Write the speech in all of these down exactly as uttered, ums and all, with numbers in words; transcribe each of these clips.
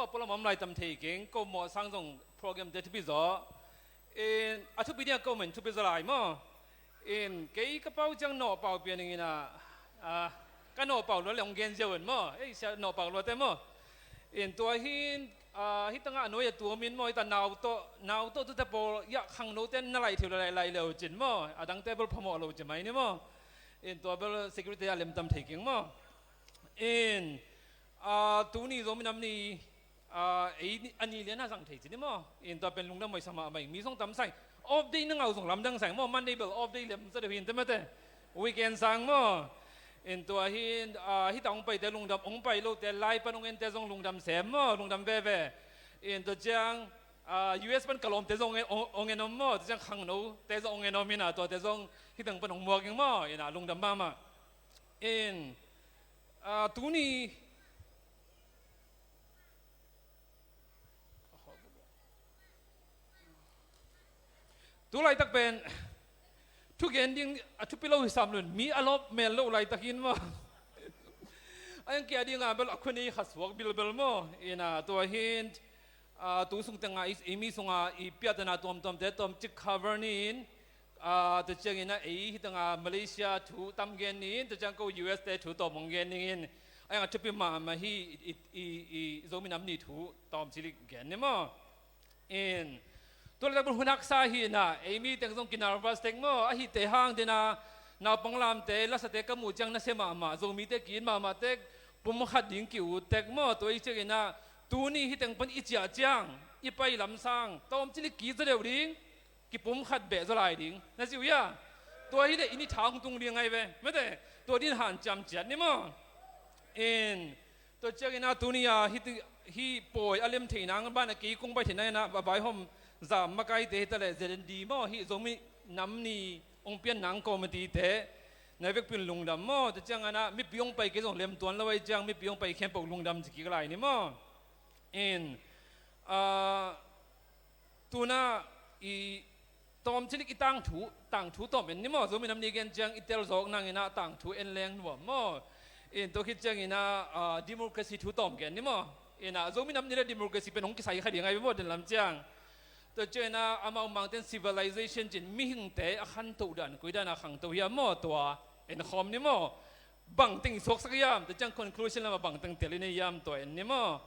Pualam om lai tam thei keng, ko mawh sang zong program te thupi zaw. In, a thupi ding a ko men thupi zaw lai maw. In, kei ka pau ciang nawhpau pian ing in a, a, ka nawhpau lua le hong gen ziau in maw. Ei, sia nawhpau lua te maw. In, tua hin, a, hi tangah a nuai a tuam in maw, hi ta nau tawh, nau tawh tu te pawl, ya khangno te na lai thei lo lai, lai lo cin maw. A dang te bel phamawh lo cin mai ni maw. In, tua bel security a lem tam thei keng maw. In, a, tuni Zomi Nam Ni, a, ei ni, a ni lian a zang thei ci ni maw. In tua pen lungdam hoih sa mahmah ing. Mi zong tam sa ing. Off day na ngah uh zong lamdang sa ing maw. Monday bel off day lem sa deuh hi in te mate. Weekend sang maw. In tua hi, a, hi ta hong paite lungdam, hong pai lote lai pan hong ente zong lungdam sem maw. Lungdam veve. In tua ciang, a, U S pan ka lawmte zong hong en, hong, hong en om maw. Tua ciang khangnote zong hong en om in a, tuate zong hi tang pan hong muak ing maw. In a lungdam mahmah. In, a, tuni Tu laitak pen thugen ding a thupi lo hi sam lun, mi a lawp mel lo laitak in maw. A eng kia ding a bel a khun i kha suak bilbel maw. Ina tua hin, a, tu sung tengah i, i mi sunga i piatana tuamtuamte tawmcik cover ni in, a, tua ciangin a ei hi tanga Malaysia thu tam gen ni in, tua ciang ko U S te thu tawm hong gen ni in, a eng a thupi mahmah hi i, i, i, i Zomi Nam Ni thu tawm cilik gen ni maw. In, tu laitak bel hun haksa hi na, ei mi teng zong kinervous tek maw, a hite hang dena, naupang lamte, lasate ka muh ciang nasia mahmah, Zomite ki-it mahmah tek, pum khat ding ki-ut tek maw, tua i ciangin a, tuni hi teng pan i ciah ciang, i pai lam sang, tawm cilik ki-it zaw deuh ding, kipum khat beh zaw lai ding, na ci uh hia? Tua hi leh i ni tha hong tung ding ngai ve, mete, tua din hanciam ciat ni maw. In, Tua ciangin a tuni a hih, hih pawi a lem theih nang banah kei kong pai theih nang in a, a vaihawm zam makaite hi ta leh Z N D maw, hih Zomi Nam Ni hong pian nang committee te, na vekpi in lungdam maw. Tua ciangin a mipi hong pai kei zong lem tuan lo ahih ciang mipi hong pai khempeuh lungdam ci kik lai ni maw. In, a, Tuna i tawm cilik i tangthu, tangthu tawm en ni maw. Zomi Nam Ni gen ciang i tel zawk nang in a tangthu en leng nuam maw. In tua khit ciangin a, a, democracy thu tawm gen ni maw. In a Zomi Nam Ni le democracy pen hong kisai kha ding ngai maw, den lam ciang. Tua ciangin a amau Mangten civilization cin mihingte a khantoh dan koi dan a khangto hiam maw, tua en khawm ni maw. Bangteng i suaksak hiam, tua ciang conclusion lam a bangteng tel i nei hiam, tua en ni maw.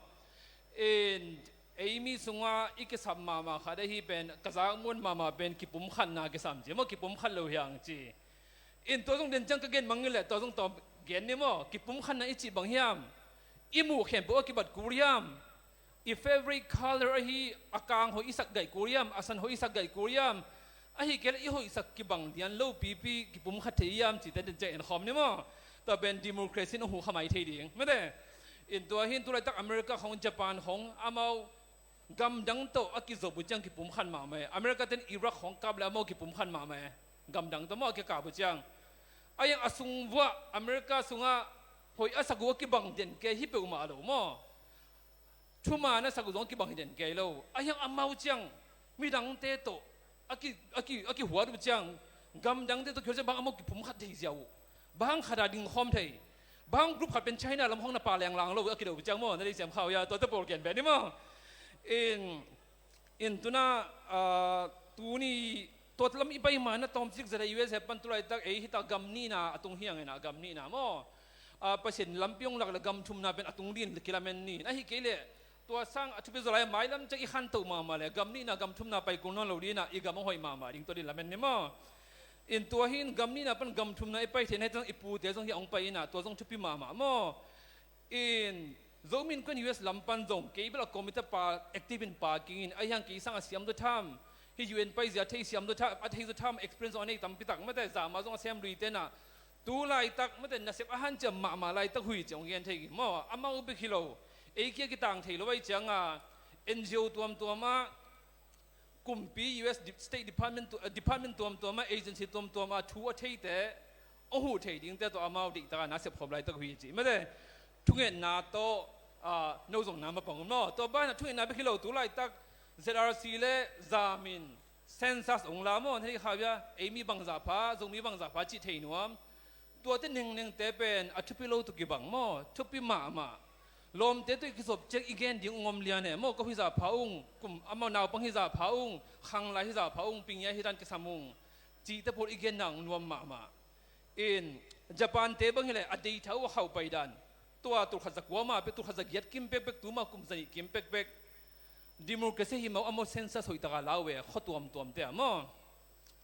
In, ei mi sunga i kisam mahmah khat ahi pen, ka zak muan mahmah pen kipumkhatna kisam ci maw, kipumkhat lo hiang ci. In tua zong den ciang ka gen mangngilh leh tua zong tawm gen ni maw, kipumkhatna i cih bang hiam? I muh khempeuh a kibat kul hiam? I favorite color ahi a kang hoih i sak gaih kul hiam, a san hoih i sak gaih kul hiam? Ahi kei leh i hoihsak kibang lian lo pipi kipumkhat thei hiam cihte den ciang en khawm ni maw. Tua pen democracy in a huh kha mai thei ding mete. In tua hin tu laitak America khong, Japan khong, amau gamdang tawh a kizop uh ciang kipumkhat mahmah e. America ten Iraq khong kap leh amau kipumkhat mahmah e. Gamdang tawh maw a kikap uh ciang. A iang a sung vuah America sungah hoih a sak uh a kibang den kei hi peuhmah lo maw. Thuman a sak uh zong a kibang hi den kei lo. A hiang amau ciang midangte tawh a ki, a ki, a kihuat uh ciang, gamdangte tawh kihuat ciang bang amau kipumkhat thei ziau uh. Bang khat a ding khawm thei. Bang group khat pen China lam hong na pa lenglang lo a kideuh uh ciang maw, na deih siam kha uh hia, tuate pawl gen beh ni maw. In, in tuna, ah, tuni Tua lam i pai ma na tawm cilik zet a U S A pan tu laitak ei hita gam nihna a tung hiang ina, gam nihna maw. A, Pasian lampi hong lak le gam thumna pen a tung din kilamen ni. Ahi kei leh tua sang a thupi zaw lai a mailam ciang i khanto mahmah le gam nihna gam thumna pai kul nawn lo dina i gam a hoih mahmah ding tua din lamen ni maw. In tua hin gam nihna pan gam thumna i pai theihna hi tang i pute zong hi a hong pai ina tua zong thupi mahmah maw. In Zomi Innkuan U S lam pan zong kei bel a committee pa active in pa kingin a hiang kei sang a siam tua tham, hi U N paizia thei siam tua tham, a thei tua tham experience a nei tampi tak mate, zama zong a sem lui tena tu laitak mate nasep a hanciam mahmah laitak hui ciang gen thei maw, amau bek hi lo. Ei kia kitang thei lo ai cianga N G O tuamtuam ah kumpi U S di-, State Department tu-, eh, department tuamtuam ah, agency tuamtuam ah thu a theite a huh thei dingte tawh amau deihtak a na sepkhawm laitak uh hi ci. Mate thungetna tawh, ah, no zong na mapang un maw. Tua banah thungetna bek hi lo tu laitak Z R C le zamin census ong la maw. Hei kha bia ei mi bangzah pha, Zomi bangzah pha cih thei nuam. Tuate nengnengte pen a thupi lo tawh kibang maw, thupi mahmah. Lawmte tawh i kizop ciang i gen ding ung om lian e maw. Ko hi zah pha ung, kum amau naupang hi zah pha ung, khanglai hi zah pha ung, pingia hi dan kisam ung, cihte pawl i genna ung nuam mahmah. In Japan-te bang hileh a deitha uh a khauh pai dan, tua tulkhat za kua ma pek, tulkhat za giat kim pekpek, tuma kum za nih kim pekpek. Democracy hi mah uh, amau census hoih taka la uh e, khua tuamtuamte ah maw.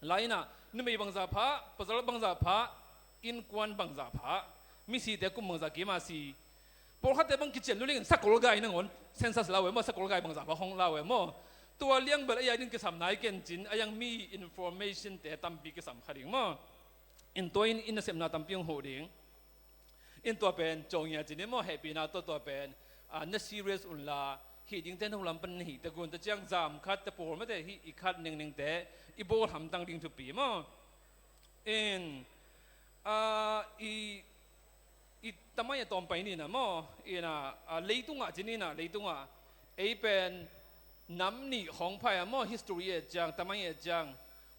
Lai-in ah numei bangzah pha, pasal bangzah pha, innkuan bangzah pha, misite kum bangzah kim a si. Pawlkhatte bang kician lulingin sakol gai nangawn census la uh e maw, sakol gai bangzah pha hong la uh e maw. Tua liang bel a ia ding kisam nai ken cin, a iang mi information-te tampi kisam kha ding maw. In tua in, in nasepna tampi hong huh ding. In tua pen cawng ia cin in maw, hehpihna tawh tua pen, ah, na serious unla, hih dingte no lam pan na hih tek un, tua ciang zam khat te pawl mate, hih i khat nengnengte i bawl hamtang ding thupi maw. In, ah, i, i tamai a tawm pai ni na maw, in a, ah, leitungah cin in a, leitungah ei pen nam nih khawng pha e maw, history e ciang, tamai e ciang.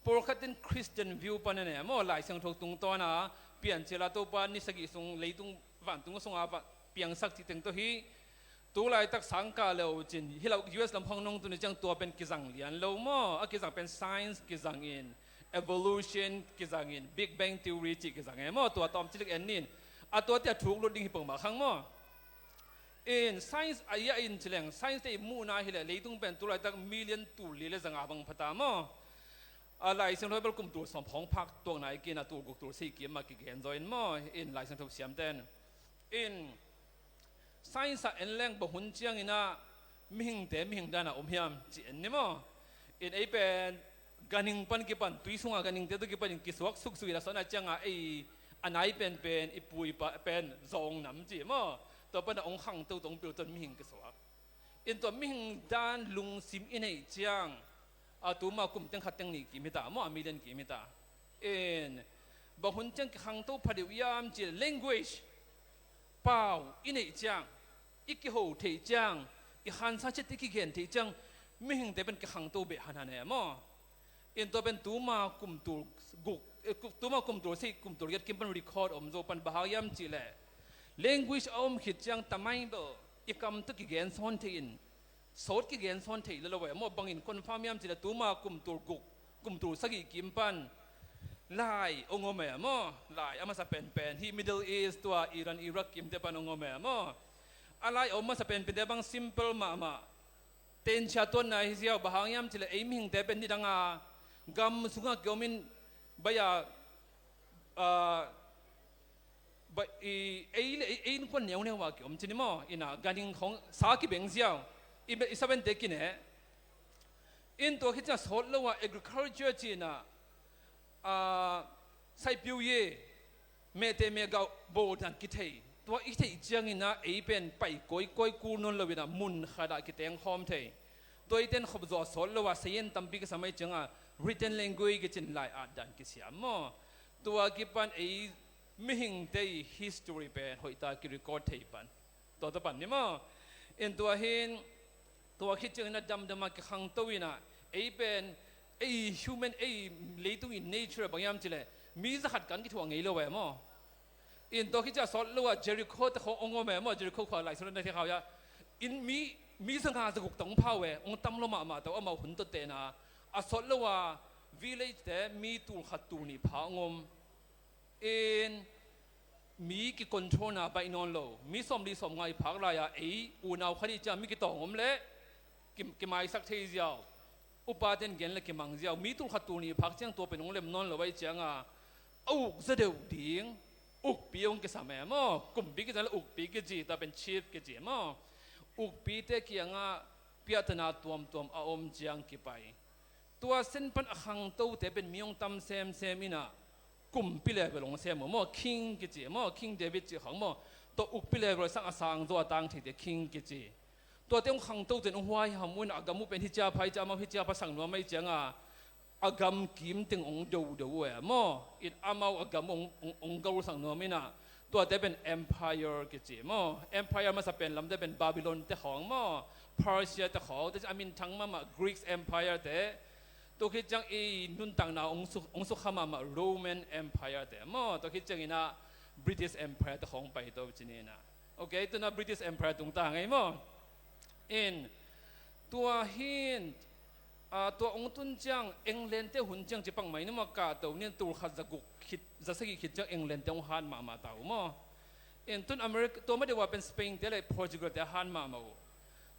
Pawlkhat in Christian view pan a ne maw, Lai Siangtho tungtawn a Piancil a Topa ni sagih sung leitung vantung sunga va piangsak cih teng tawh hi. Tu laitak sangkah le uh cin hi lo, U S lam khawng nong tun ciang tua pen kizang lian lo maw. A kizang pen science kizang in, evolution kizang in, Big Bang Theory cih kizang e maw. Tua tawm cilik en nin, a tua tia thuk lut ding hi pong mah khang maw. In science a ia in cileng, science te i muhna hileh leitung pen tu laitak million tul li le zanga bang phata maw. A Lai Siangtho bel kum tul sawm hong phak tuakna i kina, tul guk tul sei kim a kigen zaw in maw. In Lai Siangtho siamten in science ah en leng bang hun ciangin ah mihingte mihing dana om hiam ci en ni maw. In ei pen ganhing pan kipan, tui sunga ganhingte tawh kipan in kisuak suksuk in a sawn a cianga ei a nai penpen i pu i pa pen zawng nam ci maw. Tua pan a ong khangto tawh ong pilton mihing kisuak. In tua mihing dan lungsim i neih ciang a tuma kum teng khat teng nih kim hita maw, a million kim hita. In bang hun ciang kikhangto phadeuh iam ci language, pau i neih ciang, i kiho theih ciang, i khansa cit i kigen theih ciang mihingte pen kikhangto beh hanhan e maw. In tua pen tuma kum tul guk, eh, ku-, tuma kum tul sei, kum tul giat kim pan record om zo pan bahak iam cihleh language a om khit ciang tamai bel i kam tawh kigen sawn thei in, sawt kigen sawn thei le lo e maw. Bangin confirm iam cihleh tuma kum tul guk, kum tul sagih kim pan lai ong om e maw. Lai a masa penpen hi Middle East, tua Iran, Iraq kimte pan ong om e maw. A lai a om masa penpente bang simple mahmah. Tensia tuanna hi ziau, bang hang iam cihleh ei mihingte pen nidanga gam sunga kiomin baya, ah, ba, i, ei le ei, ei innkuan neuneu a kiom cini maw. Ina ganhing khong sa kibeng ziau, i, i sabente kine. In tua khit ciang sawt lo a agriculture cina, ah, saipiu ye, mehte mehgauh bawldan kithei. Tua i theih ciangina ei pen pai kawikawi kul nawn loina mun khatah kitengkhawm thei. Tua i ten khop zawh sawt lo a sayen tampi kisam ahi cianga written language kicin lai atdan kisiam maw. Tua kipan ei mihingte i history pen hoihta kirecord thei pan. Tua tua pan ni maw. In tua hin, tua khit ciangin a damdama kikhangto ina, ei pen, ei human, ei leitung in nature bang iam cileh mi zakhat kan kithuah ngei lo e maw. In tua khit ciang sawt lo a Jericho te khong ong om e maw, Jericho khua lai sawt na thei khau ia. In mi, mi zanga zaguk tawh ong phau e, ong tam lo mahmah tawh amau hun tawh tena. A sawt lo a village te mi tul khat tul nih pha ong om. In mi kicontrolna baih nawn lo, mi sawmli sawmnga i phak lai-a ei unau khat i ciang mi kitawng om leh ki, kimaisak thei ziau. Upa ten gen le kimang ziau, mi tul khat tul nih phak ciang tua pen ong lem nawn lo ahi cianga a uk za deuh ding ukpi ong kisam e maw. Kumpi kici le ukpi kici, tua pen chief kici maw. Ukpite kiangah piahtana tuamtuam a om ciang kipai. Tua sen pan a khangtote pen mi hong tam semsem ina, kumpi level hong sem uh maw, king kici maw, King David cih khang maw. Tua ukpi level sang a sang zaw a tang theite king kici. Tuate hong khangtote in hong huaiham uh ina, a gam uh pen hicia pha, hicia amau hicia pha sang nuam ahi cianga a gam kim teng hong dodo uh e maw. In amau a gam hong, hong, hong gol sang nuam ina. Tuate pen empire kici maw. Empire masa pen lamte pen Babylon te khawng maw, Persia te khawng, tua ciang a minthang mahmah Greeks empire te. Tua khit ciang i nuntakna hong su, hong sukha mahmah Roman Empire te maw. Tua khit ciangina British Empire te khawng pai to cini ina. Ok, tuna British Empire tung ta ngei maw? In, tua hin, ah, tua ong tun ciang England te hun ciang ci pak mai ni maw, kahto nin tulkhat zaguk khit, zasagih khit ciang England te ong hat mahmah ta uh maw? In, tun America, tua ma deuh ah pen Spain te le Portugal te a hat mahmah uh.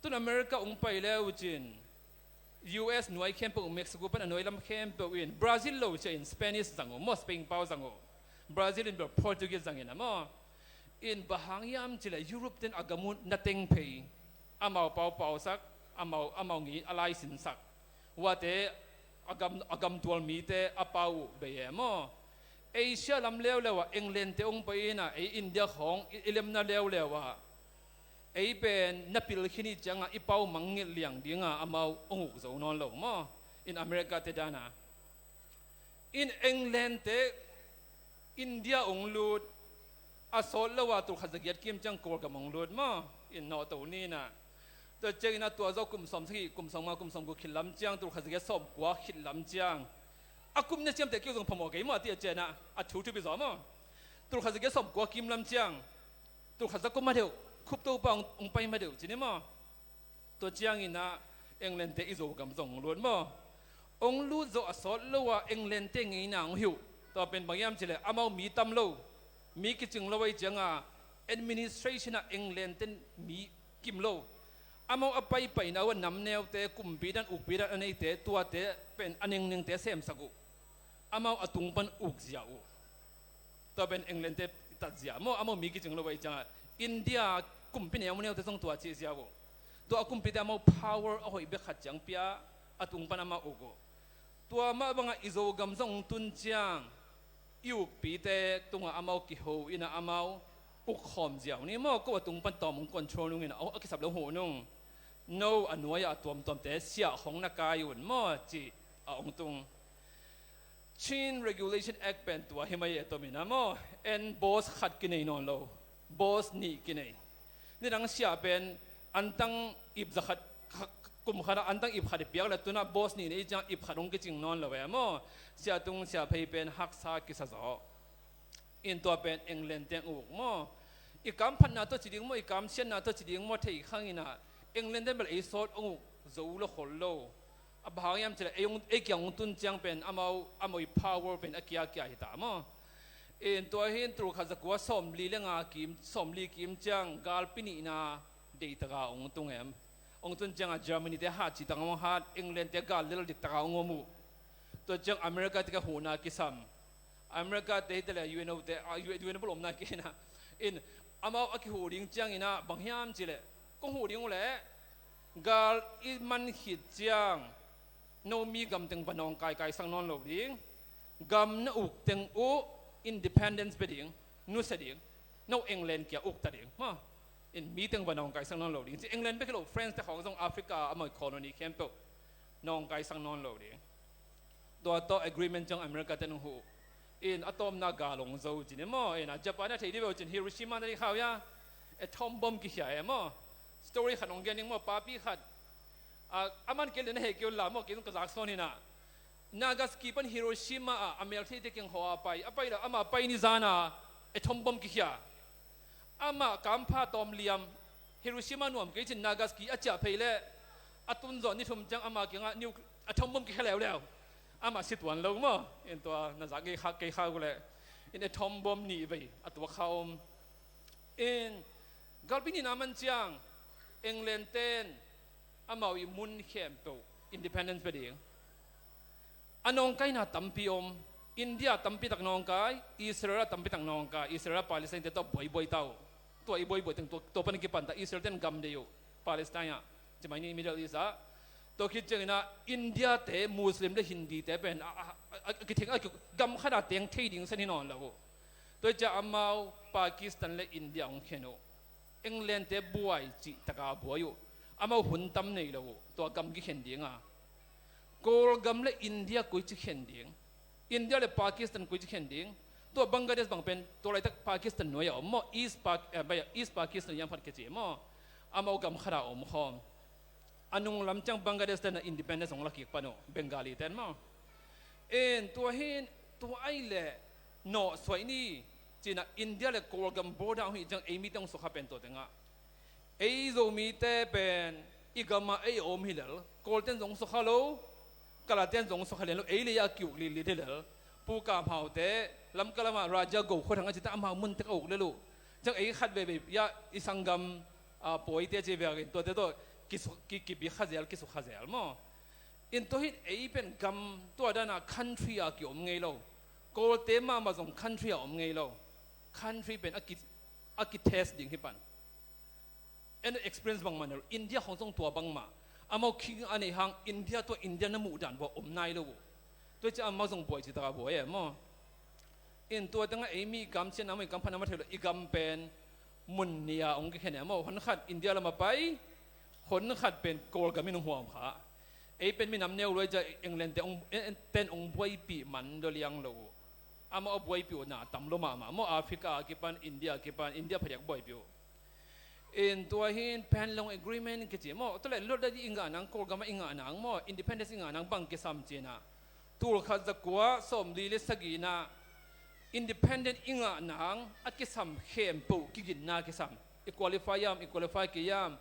Tun America ong pai le uh cin, U S nuai khempeuh, Mexico pan a nuai lam khempeuh in, Brazil lo cia in Spanish zang uh maw, Spain pau zang uh. Brazil in bel Portuguese zang in a maw. In bang hang hiam cileh Europe ten a gam uh na teng phei, amau pau pausak, amau, amau ngei a laisinsak. Uate a gam, a gam tual mite a pau uh bei e maw. Asia lam leuleu ah England te ong pai in a, ei India khawng i, i lemna leuleu ah ei pen na pil khin i ciangah i pau mangngilh liang dingah amau ong uk zo nawn lo maw. In America te dana, in England te India ong lut, a sawt lo a tulkhat zagiat kim ciang Kawlgam ong lut maw. In nawhto ni na, tua ciangin a tua zawh kum sawm sagih, kum sawm nga, kum sawm guk khit lam ciang, tulkhat zagiat sawm kua khit lam ciang, a kum na ciamteh kiu zong phamawh kei maw a ti a cianah a thu thupi zaw maw. Tulkhat zagiat sawm kua kim lam ciang, tulkhat za kum ma deuh, Khup Topa ong, ong pai ma deuh ci ni maw. Tua ciangin ah England te i Zogam zong lut maw. Ong lut zawh a sawt lo a England te ngeina ong hi uh. Tua pen bang hiam cileh amau mi tam lo, mi kicing lo ahi cianga administration ah England ten mi kim lo. Amau a paipaina uh a namneute, kumpi dan ukpi dan a neite, tuate pen a nengnengte semsak uh. Amau a tung pan uk zia uh. Tua pen England te tatzia maw, amau mi kicing lo ahi cianga India kumpi neuneute zong tua cihzia uh. Tua a kumpite amau power a hoih bek khat ciang pia, a tung pan amau uk uh. Tua mah bangah i Zogam zong tun ciang i ukpite tungah amau kiho in a amau uk khawm zia uh ni maw. Ko a tung pan tawm ong control nung in a, a kisap lo huh nung. No a nuai-ah a tuamtuamte siah hong na kai un maw ci a ong tung. Chin Regulation Act pen tua hi mai e, tua min a maw. En boss khat kinei nawn lo, boss nih kinei. Nidang siah pen antang ip za khat, kum khatah antang ip khat i piak le tunah boss nih nei ciang ip khat hong kicing nawn lo e maw. Siah tung siah phei pen haksa kisa zaw. In tua pen England te ong uk maw. I kam phatna tawh ci ding maw, i kam siatna tawh ci ding maw, thei khang in a, England te bel ei sawt ong uk zo lo khol lo. A bang hang hiam cileh ei ong, ei kiang ong tun ciang pen amau, amau i power pen a kiakia hi ta maw. In tua hin tulkhat zakua sawmli le nga kim, sawmli kim ciang galpi nihna deitaka ong tung em. Ong tun cianga Germany te hat cih tang ong hat, England te gal lel diktaka ong om uh. Tua ciang America te ka huhna kisam. America te hi te le U N O te, ah, U N O bel omna kei na. In amau a kihuh ding ciangin a bang hiam cileh, kong huh ding uh leh gal i man khit ciang no mi gam teng va nawngkai kaisak nawn lo ding. Gam na uk teng uh independence pia ding, nusia ding. No England kia uk ta ding maw. In mi teng va nawngkaisak nawn lo ding ci. England bek hi lo, France te khawng zong Africa a amau colony khempeuh nawngkaisak nawn lo ding. Tua tawh agreement ciang America te nung huh. In a tawmna gal ong zo ci ni maw. In a Japan a thei dih ve uh cin Hiroshima na dih khau ia. Atom bomb kikhia e maw. Story khat ong gen ding maw, papi khat. A, aman kei le na hei kei un la maw, kei zong ka zak sawn hi na. Nagasaki pan Hiroshima ah a meltheite kiang haw a pai. A pai la, ama pai ni zana atom bomb kikhia. Amah kampha tawm liam, Hiroshima nuam kei cin Nagasaki a ciah phei leh a tun zawh ni thum ciang ama kiangah nuc-, atom bomb kikhia leuleu. Amah si tuan lo maw. In tua na zak kei kha, kei kha uh leh. In atom bomb nih vei a tuak kha om. In galpi nihna man ciang England ten amau i mun khempeuh independence pia ding. A nawngkaina tampi om. India tampi tak nawngkai, Israel tampi tak nawngkai, Israel Palestine te tawh buaibuai ta uh. Tua i buaibuai teng tua, tua pan kipan ta, Israel ten gam deih uh Palestine ah, ci mai ni Middle East ah. Tua khit ciangin ah India te Muslim le Hindi te pen a, a, a, a kitheng a ki, gam khat a teng thei ding san hi nawn lo uh. Tua hi ciah amau Pakistan le India hong khen uh. England te buai cih taka buai uh. Amau hun tam nei lo uh tua gam kikhen dinga. Kawlgam le India koici khen ding, India le Pakistan koici khen ding. Tua Bangladesh bang pen tua laitak Pakistan nuai a om maw, East Pak-, eh, bai, East Pakistan hiam khat kici maw. Amau gam khat a om khawm. A nung lam ciang Bangladesh ten a independence hong la kik pan uh, Bengali ten maw. En tua hin, tua ai leh nawh suai ni, Cinah India le Kawlgam border hong hi ciang ei mite hong sukha pen tua tengah ei Zomite pen i gamah ei a om hi lel, Kawlten zong sukha lo, Kalaten zong sukha lian lo, ei le a kiuk litlit hi lel. Pu Kam Haute Lamka lamah Raja Go khuathang a cite amau muntek a uk lel uh. Ciang ei khat veve ya i sanggam a pawite ci vekin tuate tawh kisu- ki- kipi khazel kisukha zel maw. In tua hin ei pen gam tua dana country a kiom ngei lo. Kawlte mahmah zong country a om ngei lo. Country pen a ki a kitest ding hi pan. En experience bangmah na lo, India khong zong tua bangmah. Amau king a nei hang India tua India na muh dan bua om nai lo uh. Tua ci amau zong buai ci taka buai e maw. In tua tengah ei mi kam cian amau i kam phan amau thei lo, i gam pen mun nia ong kikhen e maw. Hon khat India lama pai, hon khat pen Kawlgam in huam kha. Ei pen minam neu luai ca England te ong, en- ten ong buaipih man do liang lo uh. Amau a buaipih uh na tam lo mahmah maw. Africa a kipan, India a kipan, India phadiak buaipih uh. In tua hin Panglong Agreement kici maw, tua le lawt dadi i ngah nang, Kawlgam a i ngah nang maw, independence i ngah nang bang kisam cinah, tulkhat zakua sawmli le sagihna independent i ngah nang a kisam khempeuh kiginna kisam. I qualify yam, i qualify kei yam,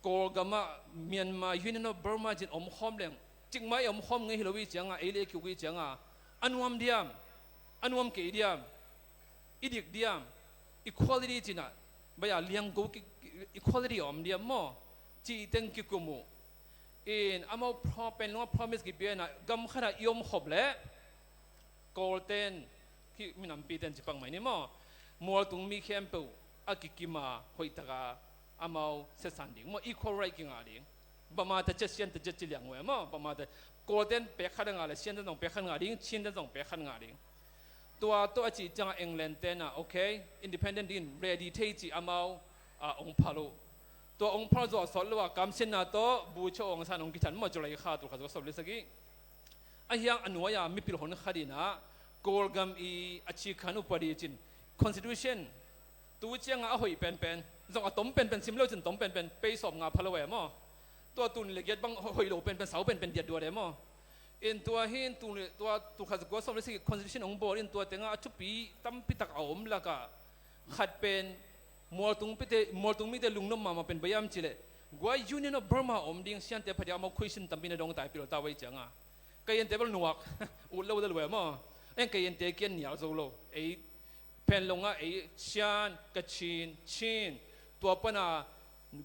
Kawlgam ah Myanmar, Union of Burma cin omkhawm leng, cikmah i omkhawm ngei hi lo i cianga, ei le kiuk i cianga, a nuam diam, a nuam kei diam, i dik diam, equality cinah, baya liangko ki- equality a om diam maw, cih teng kikum uh. In amau pro- Panglong a promise kipia inah gam khatah i om khop leh Kawlten, ki- minampiten ci pang mai ni maw, mualtung mi khempeuh a kikima hoihtaka amau setsan ding maw, equal right kingah ding. Bama ta ciat, Sian ta ciat ci liang uh e maw, Bama ta, Kawlten pek khat a ngah le Sian ta zong pek khat ngah ding, Chin ta zong pek khat ngah ding. Tua tawh a cih ciangah England tenah okay, independent dingin ready thei cih amau a ong phal uh. Tua ong phal zawh sawt lo a kamsiatna tawh Bogyoke Aung San ong kithan maw, July kha tulkhat zakua sawmli sagih. A hiang a nuai-a mipil hon khat inah Kawlgam i a cikkhan upadi cin constitution tu ciangah a hoih penpen, zong a tom penpen sim lo cin tom penpen, pei sawm nga pha lo e maw. Tua tun le giat bang hoih lo penpen, sau penpen diat duat e maw. In tua hin tun le tua tulkhat zakua sawmli sagih constitution ong bawl in tua tengah a thupi tampitak a om lakah khat pen mualtung pite, mualtung mite lungnuam mahmah pen bang hiam cileh, guai Union of Burma om ding, Siante phadiak amau khuisin tampi na dong tai pil ta vei cianga. Kayente bel nuak ut lo lel ve maw. En Kayente kian nial zo lo. Ei Panglong ah ei Sian, Kachin, Chin, tua pana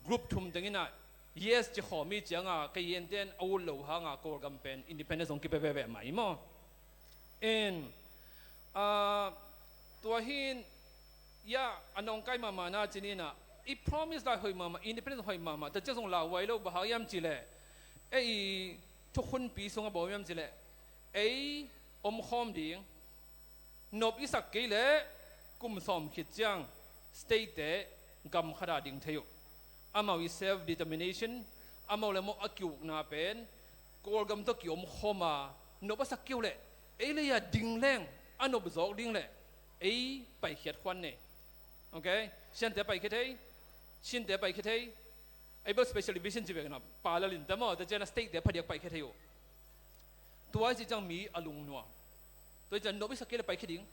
group thum tengina yes ci khawm i cianga Kayente in a ut lo hanga Kawlgam pen independence hong kipia veve mai maw. En ah, tua hin ya a nongkai mahmah na cinina i promise lai hoih mahmah, independence hoih mahmah, ta ciang zong lauhuai lo, bang hang hiam cileh ei thukhunpi sungah bawm hiam cileh ei omkhawm ding, nop i sak kei leh kum sawm khit ciang state te gam khat a ding thei uh. Amau i self determination, amau le amau a kiukna pen Kawlgam tawh kiomkhawm a nop a sak kei uh leh ei lei a ding leng a nop zawk ding leh ei paikhiat khuan nei. Okay, Siante paikhiat thei, Chinte paikhiat thei, ei bel special division ci vekna palalinta maw, ta ciana state te phadiak paikhiat thei uh. Tua i cih ciang mi a lungnuam. Tua i ciang nop i sak kei le paikhiat ding.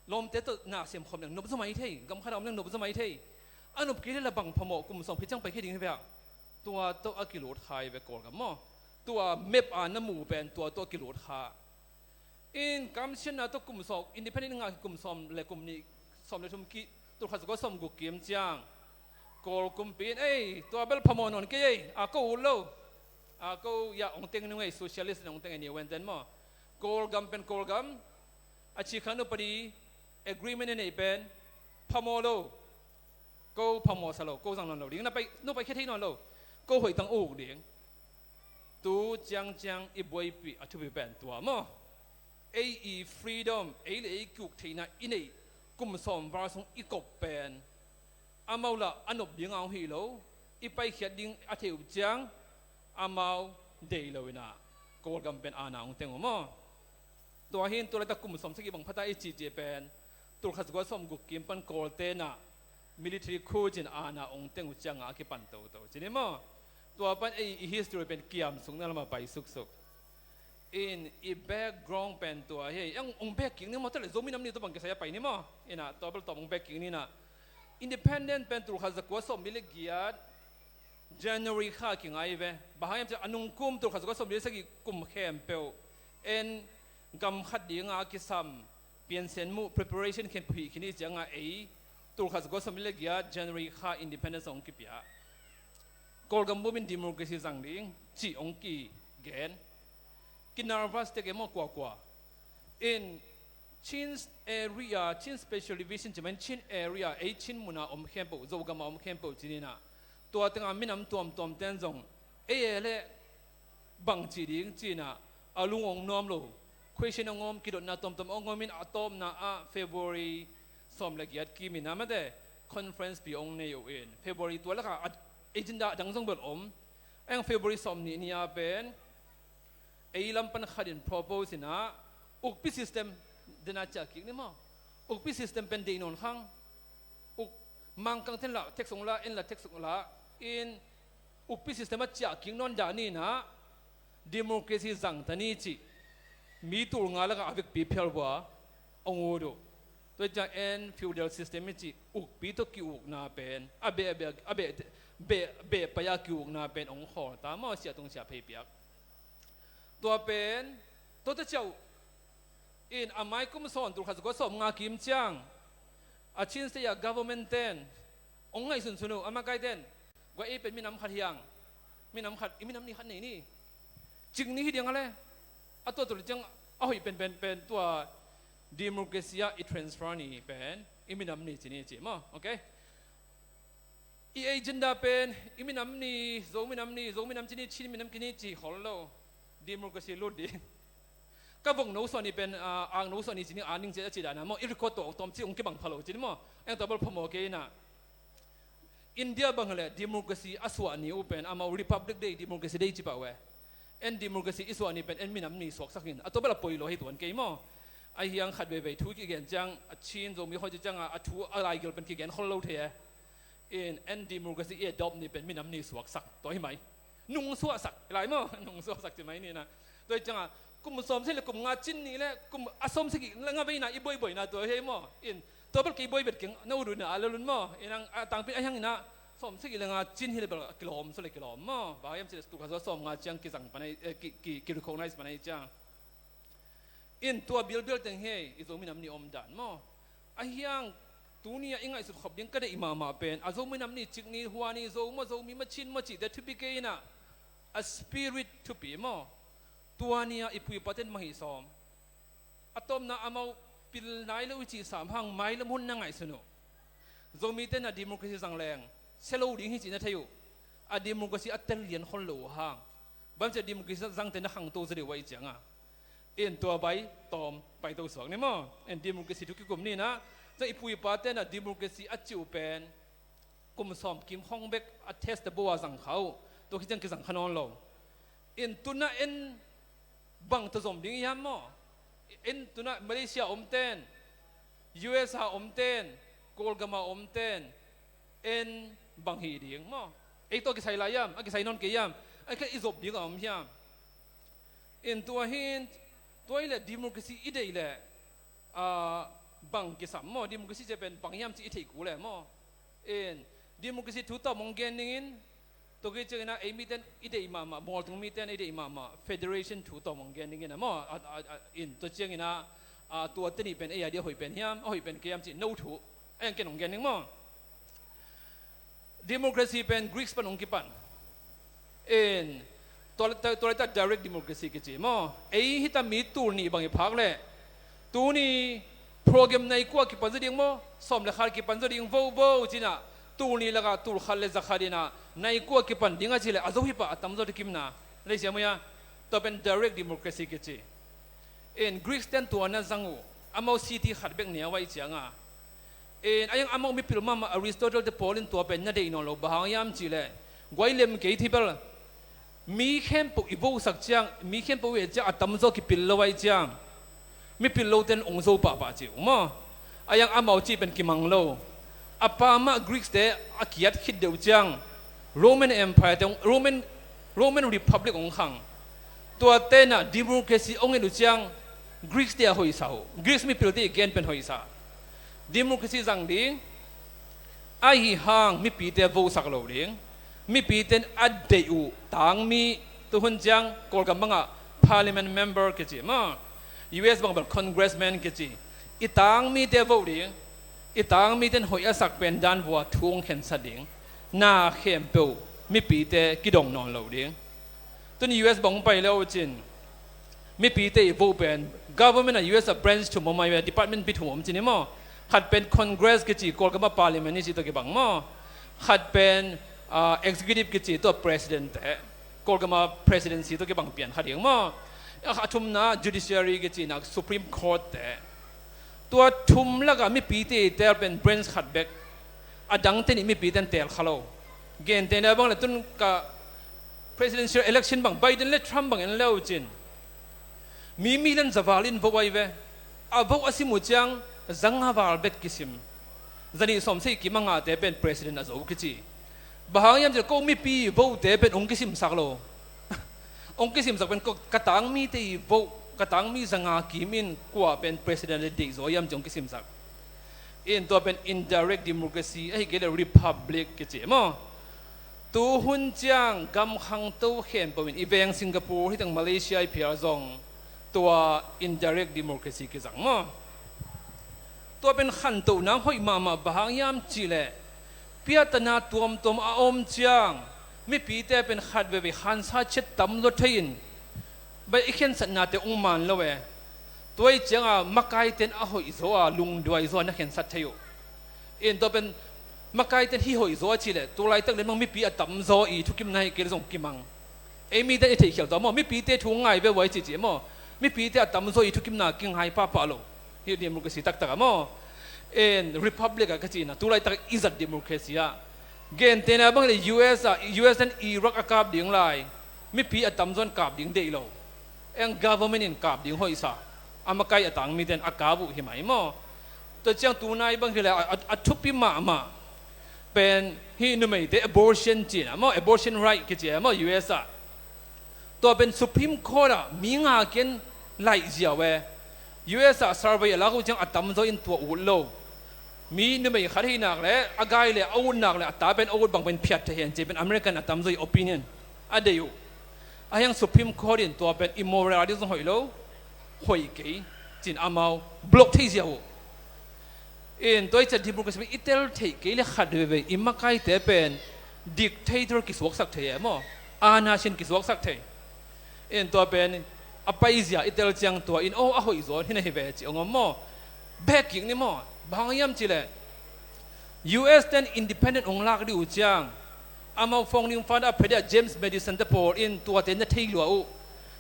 Lawmte tawh na semkhawm leng nop zaw mai thei, gam khat a om leng nop zaw mai thei. A nop kei le la bang phamawh, kum sawm khit ciang paikhiat ding hi vek. Tua tawh a kilut kha hi ve Kawlgam maw. Tua map a na mu pen tua tawh a kilut kha. In kamsiatna tawh kum sawm, independent ngah kum sawm le kum nih, sawm le thum ki, tulkhat zakua sawm guk kim ciang Kawl kumpi in ei tua bel phamawh nawn kei ei, a ko ut lo. A ko ya ong teng nung ei, socialist in ong teng ei ni wenten maw. Kawlgam pen Kawlgam, a cikkhan upadi agreement in ei pen phamawh lo. Ko phamawh sa lo, ko zang nawn lo ding, na pai, no paikhiat thei nawn lo. Ko hoihtang uk ding. Tu ciangciang i buaipih a thupi pen tua maw. Ei i freedom, ei le ei kuk theihna i neih kum sawm val sung i kop pen amau lah a nop ding a hong hi lo, i paikhiat ding a theih uh ciang amau deih lo inah Kawlgam pen aana hong teng uh maw. Tua hin tua laitak kum sawm sagih bang phata i cihcih pen tulkhat zakua sawm guk kim pan Kawlte nah military coup cin aana ong teng uh cianga a kipan toto cin hi maw. Tua pan ei i history pen kiam sukna lamah pai suksuk. In i background pen tua hi. Eng ong back kik ni maw, tua le Zomi Nam Ni tua bang kisai a pai ni maw. Ina tua bel tua ong back kik ni na. Independent pen tulkhat zakua sawmli le giat January kha kingai ve. Bang hang hiam cih leh a nungkum tulkhat zakua sawmli le sagih kum khempeuh en gam khat dinga a kisam piansen muh preparation khempeuh hih khin i cianga ei tulkhat zakua sawmli le giat January kha independence ong kipia. Kawlgam bumin democracy zang ding cih ong kigen. Ki nervous tek e maw kuakua. In Chin area, Chin special division cih mai in Chin area, ei Chin muna om khempeuh, Zogama om khempeuh ci ni na. Tua tengah minam tuamtuam ten zong ei e le bang ci ding ci na a lung ong nuam lo. Question ong om, kidotna tuamtuam ong om in a tawpna ah February sawm le giat kim in a mate conference pi ong nei uh in February tua lakah agenda dang zong bel om. Eng February sawmnih ni a pen ei lam pan khat in propose in a ukpi system dena ciah kik ni maw. Ukpi system pen deih nawn khang. Uk Mangkang ten lah tax ong la, en lah tax ong la in ukpi system a ciah kik nawn dah ni na democracy zang ta ni cih mi tul nga lakah a vekpi phial vua ong ut uh. Tua ciang en feudal system i cih ukpi tawh ki-ukna pen a beh a beh a beh beh beh pai a ki-ukna pen ong khawl ta maw, siah tung siah phei piak. Tua pen tua ta ciau in a mai kum sawn tulkhat zakua sawm nga kim ciang a Chin State a government ten ong ngaihsunsun uh, a makai ten gua ei pen minam khat hiang, minam khat, i minam ni khat nei ni. Cing ni hi diang a le a tua tul ciang a hoih pen pen pen tua democracy a i transfer ni pen i minam ni ci ni ci maw. Okay. I agenda pen i minam ni, Zo minam ni, Zo minam ci ni, Chin minam ki ni ci khol lo. Democracy lut ding. Ka vok no suah ni pen, ah, ang no suah ni ci ni, a ning ci a ci dana maw, i record tawh tawm ci ong kibang pha lo ci ni maw. Eng tua bel phamawh kei na. India bang le democracy a suah ni uh pen amau Republic Day, Democracy Day ci pah uh e. En democracy i suah ni pen en minam ni suaksak in a tua bel a poi lo hi tuan kei maw. A hiang khat veivei thu kigen ciang a Chin Zomi khoi ci ciang a, a thu a laigil pen kigen khol lo thei e. In en democracy i adopt ni pen minam ni suaksak tua hi mai. Nung suaksak hi lai maw, nung suaksak ci mai ni na. Tua hi ciang a kum sawm sagih le kum nga cin ni le kum a sawm sagih le nga veina i buaibuaina tua hi maw. In tua bel kei buai bet keng na ut uh na a lel un maw. In ang a tangpi a hiang in a sawm sagih le nga cin hi le bel kilawm, sawm le kilawm maw. Bang hiam ci le tulkhat zakua sawm nga ciang kizang pan ahi, eh, ki, ki, ki recognize pan ahi ciang. In tua bilbial teng hi i Zo minam ni om dan maw. A hiang tuni a i ngaihsut khop ding ka deih mahmah pen a Zo minam ni cik ni hua ni Zo maw, Zomi maw, Chin maw cihte thupi kei in a, a spirit thupi maw. Tua ni a i pu i pa ten mah hi sawm. A tawpna amau pil nai lo i cih sam hang mailam hun na ngaihsun uh. Zomite na democracy zang leng sia lo ding hi cih na thei uh. A democracy a tel lian khol lo uh hang bang ci a democracy zangte na khangto zaw deuh uh ahi cianga. In tua bai tawm paito suak ni maw. In democracy thu kikum ni na. Ciang i pu i pate na democracy a cih uh pen kum sawm kim khong bek a test a bo a zang kha uh. Tua khit ciang kizang kha nawn lo. In tuna en bang tawh zom ding i hiam maw? En tuna Malaysia omten, U S a omten, Kawlgam a omten en bang hih ding maw? Ei tawh kisai lai hiam? A kisai nawn kei hiam? A kei i zop ding a om hiam? In tua hin tua i le democracy i deih le, ah, bang kisam maw? Democracy ci pen bang hiam ci i theih kul le maw? In democracy thu tawm hong gen dingin, tua kei ciangin a ei miten i deih mahmah, Mualtung miten i deih mahmah federation thu tawm hong gen dingin a maw? A, a, a, in tua ciangin a, a, tua te nih pen ei a dia hoih pen hiam, a hoih pen kei hiam ci no thu a hiang ken hong gen ding maw? Democracy pen Greeks pan hong kipan. In tua, tua, tua laita direct democracy kici maw? Ei hita mi tul nih bang i phak leh tuni program nai kua kipan zaw ding maw? Sawm le khat kipan zaw ding vo vo cina. Tul nih lakah tul khat le za khat ina nai kua kipan ding a ci leh a zo hi pah a tam zaw dikimna. Lei siam uh ia? Tua pen direct democracy kici. In Greeks ten tua na zang uh, amau city khat bek nia uh ahi cianga. In a iang amau mipil mahmah Aristotle te pawl in tua pen na deih nawn lo, bang hang hiam cih leh guai lem kei thei bel. Mi khempeuh i vosak ciang, mi khempeuh i et ciang a tamzaw kipil lo ahi ciang, mipil lo ten ong zo pahpah ci uh maw? A iang amau cih pen kimang lo. A pa mah Greeks te a kiat khit deuh ciang Roman Empire te, Roman, Roman Republic ong khang. Tuate na democracy ong en uh ciang Greece te a hoihsa uh. Greece mipilte i gen pen hoihsa. Democracy zang ding, ahi hang mipite vosak lo ding. Mipite in a deih uh tangmi, tuhun ciang Kawlgam bangah parliament member kici maw, U S bang bel congressman kici, i tangmite voh ding. I tangmite in hoih a sak pen dan vua thu ong khensat ding. Na khempeuh mipite kidong nawn lo ding. Tun U S bang pai le uh cin, mipite i voh pen, government ah U S ah branch thum om ai ve, department pi thum om cin hi maw. Khat pen Congress kici, Kawlgam ah parliament i ci tawh kibang maw. Khat pen, ah, executive kici, tua president te, Kawlgam ah presidency tawh kibang pian khat ding maw. A thumna judiciary kici na Supreme Court te. Tua thum lakah mipite i teel pen branch khat bek. A dangte nih mipite in teel kha lo. Gentehna bang le tun ka presidential election bang Biden le Trump bang en le uh cin, mi milian za val in voh ai ve. A voh a sim uh ciang za nga val bek kisim. Za nih sawm sagih kim a ngahte pen president a zo kici. Bang hang hiam cih leh ko mipi vote te pen ong kisimsak lo. Ong kisimsak pen ko, ka tangmite i vote, ka tangmi za nga kim in kua pen president a deih zaw hiam cih ong kisimsak. In tua pen indirect democracy, ahi kei leh republic kici maw. Tu hun ciang gam khangto khempeuh in, i veng Singapore, hi teng Malaysia i phial zong tua indirect democracy kizang maw. Tua pen khantohna hoih mahmah, bang hang hiam cih leh piattana tuamtuam a om ciang mipite pen khat veivei khansa ciat tam lua thei in, bai i khensatnate ong man lo e. Tua i cianga makaite in a hoih zaw a, lungduai zaw a na khensat thei uh. In tua pen makaite in hi hoih zaw a cih leh tu laitak leh mang mipi a tamzaw i thukimna hi kei leh zong kimang. Ei mite in i theihkhial tawh maw, mipite thu ngai ve uai cihcih maw. Mipite a tamzaw i thukimna kingai pahpah lo. Hi democracy taktak ah maw. In republic ah ka cihna, tu laitak i zat democracy ah. Gentehna bang le U S ah, U S in Iraq a kap ding lai, mipi a tamzaw in kap ding deih lo. Eng government in kap ding hoihsa. A makai a tangmite in a kap uh hi mai maw. Tua ciang tunai bang hi leh a, a, a thupi mahmah pen hi numeite abortion cihna maw, abortion right kici maw U S ah. Tua pen Supreme Court ah mi nga kian laih ziau e. U S ah survey a lak uh ciang a tamzaw in tua ut lo. Mi numei khat hi nak leh a gai leh a ut nak leh a ta pen a ut bang pen phiat thei hen ci pen American a tamzaw i opinion a deih uh. Ahi hang Supreme Court in tua pen immoral ding zong hoih lo, hoih kei cin amau block thei ziau uh. In tua i ciah democracy pen i tel theih kei le khat veivei i makaite pen dictator kisuaksak thei e maw, anarchy in kisuaksak thei. In tua pen a paizia i tel ciang tua in, oh, a hoih zaw hi na hi ve ci ong om maw. Bek kik ni maw. Bang hang hiam cih leh U S ten independent ong lak dih uh ciang amau founding father a phedia James Madison te pawl in tuate na thei lua uh.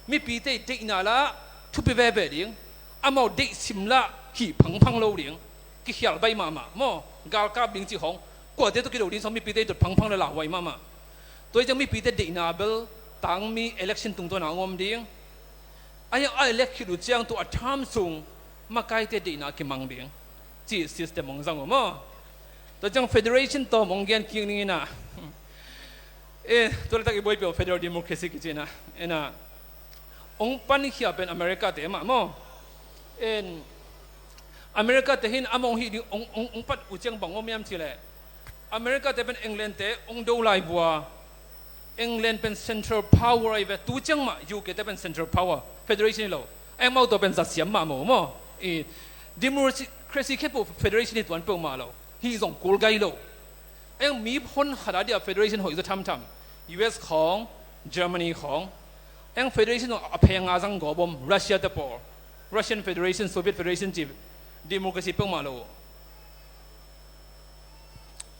Mipite i deihna lah thupi veve ding, amau deih sim lah hih phangphang lo ding. Kikhial baih mahmah maw, galkap ding cih khong, kuate tawh kido ding sawng mipite i dot phangphang le lauhuai mahmah. Tua hi ciang mipite deihna bel tangmi election tungtawn a ong om ding. Ahi hang a elect khit uh ciang tua a term sung makaite deihna kimang ding cih system ong zang uh maw. Tua ciang federation tawm ong gen kik ning ina. Eh, tua laitak i buaipih uh federal democracy kici ina. Ina ong pankhia pen America te mah maw. In America te hin among hi ding ong, ong, ong pat uh ciang bang om hiam cih leh America te pen England te ong do lai vua. England pen central power ahi ve, tu ciang mah U K te pen central power, federation hi lo. Ahi hang amau tua pen zat siam mah maw maw. I democracy khempeuh federation hi tuan peuhmah lo. Hih zong kul gai lo. Ahi hang mi hon khat a dia federation hoih zaw thamtham. U S khawng, Germany khawng. Ahi hang federation zong a pheng a zang gawp om, Russia te pawl. Russian Federation, Soviet Federation ci democracy peuhmah lo.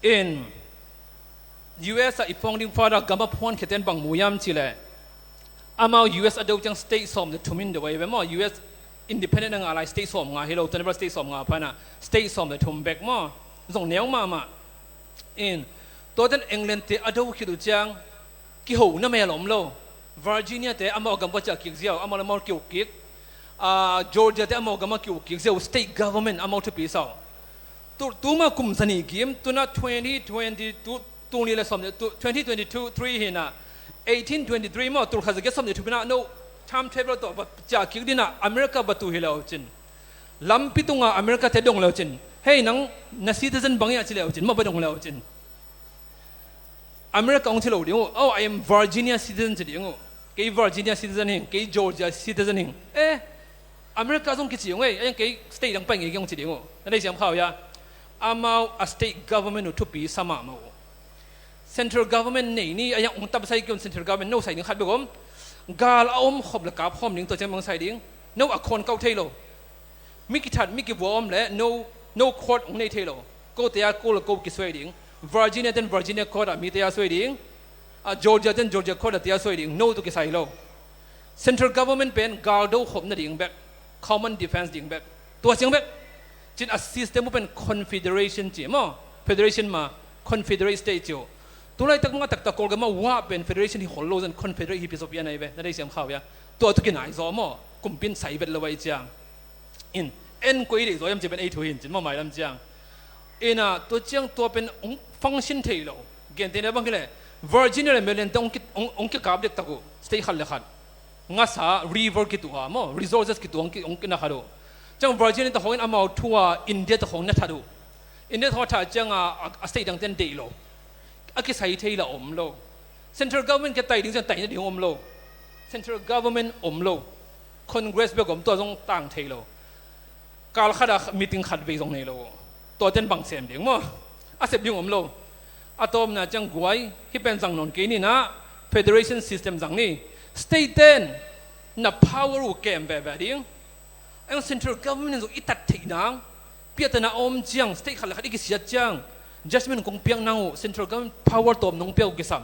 In U S ah i founding father gam a phuankhiate in bang mu hiam cih leh amau U S a do ciang state sawm le thum in do ahi ve maw. U S independent a ngah lai state sawm nga hi lo, tua ni bel state sawm nga pha na, state sawm le thum bek maw. Zong neu mahmah. In tuate in England te a do khit uh ciang kiho na mel om lo. Virginia te amau gam va ciah kik ziau, amau le amau kiho kik. Ah, Georgia te amau gam a kiho kik ziau, state government amau thupi sau. Tu, tuma kum za nih kim, tuna twenty twenty-two, tul nih le sawm le, tu, twenty twenty-two, three hi na, eighteen twenty-three maw, tul khat za giat sawm le thum pi na no, Timetable tawh va ciah kik dinah America va tu hi le uh cin, lampi tungah America te dong le uh cin, "Hei, nang na citizen bang hiam?" ci le uh cin, mah va dong le uh cin, America hong ci lo ding uh. "Oh, I am Virginia citizen," ci ding uh. "Kei Virginia citizen hing, kei Georgia citizen hing." Eh, America zong kici hong ei, a iang kei state dang pai ngei keng hong ci ding uh. Na deih siam kha uh hia? Amau a state government uh thupi sa mahmah uh. Central government nei ni, a iang ong tam sai kiun central government no sai ding khat bek om. Gal a om khop le kap khawm ding, tua ciang bang sai ding. No a khawn kauh thei lo. Mi kithat, mi kivua om le no, no court ong nei thei lo. Ko te a ko le ko kisuai ding. Virginia ten Virginia court ah mi te a suai ding. A Georgia ten Georgia court ah te a suai ding. No tu kisai lo. Central government pen galdo khop nading bek, common defense ding bek, tua ciang bek. Cin a system uh pen confederation ci maw, federation mah, confederate state ci uh. Tulaitak mah taktak Kawlgam mah wah pen federation hi khol lo zan confederate hi pisopi a nai ve, na deih siam kha uh hia? Tua tu kinai zaw maw, kumpin sai vet lo a i ciang. In, en koi deih zaw hiam ci pen ei thu hin cin maw, mailam ciang. Ina, tua ciang tua pen ong function thei lo. Gentehna bang hi le, Virginia le Maryland te ong ki, ong, ong kikap dektak uh, state khat le khat. Ngasa, river kituh a maw, resources kituh ong ki, ong kina khat uh. Ciang Virginia te khawng in amau thu a India te khawng na that uh. India te khawng a that ciang a, a, a state dang ten deih lo. A kisai thei la om lo. Central government kia tai ding ciang tai nading om lo. Central government om lo. Congress bek om, tua zong tang thei lo. Kal khat a meeting khat vei zong nei lo. Tua ten bang sem ding maw? A sep ding om lo. A tawpna ciang guai, hih pen zang nawn kei ni na, federation system zang ni. State ten na power uh kem veve ding. Eng central government in zong i tat theih nang, piahtana om ciang, state khat le khat i kisiat ciang, judgment kong piak nang uh, central government power tawm nong piak uh kisam.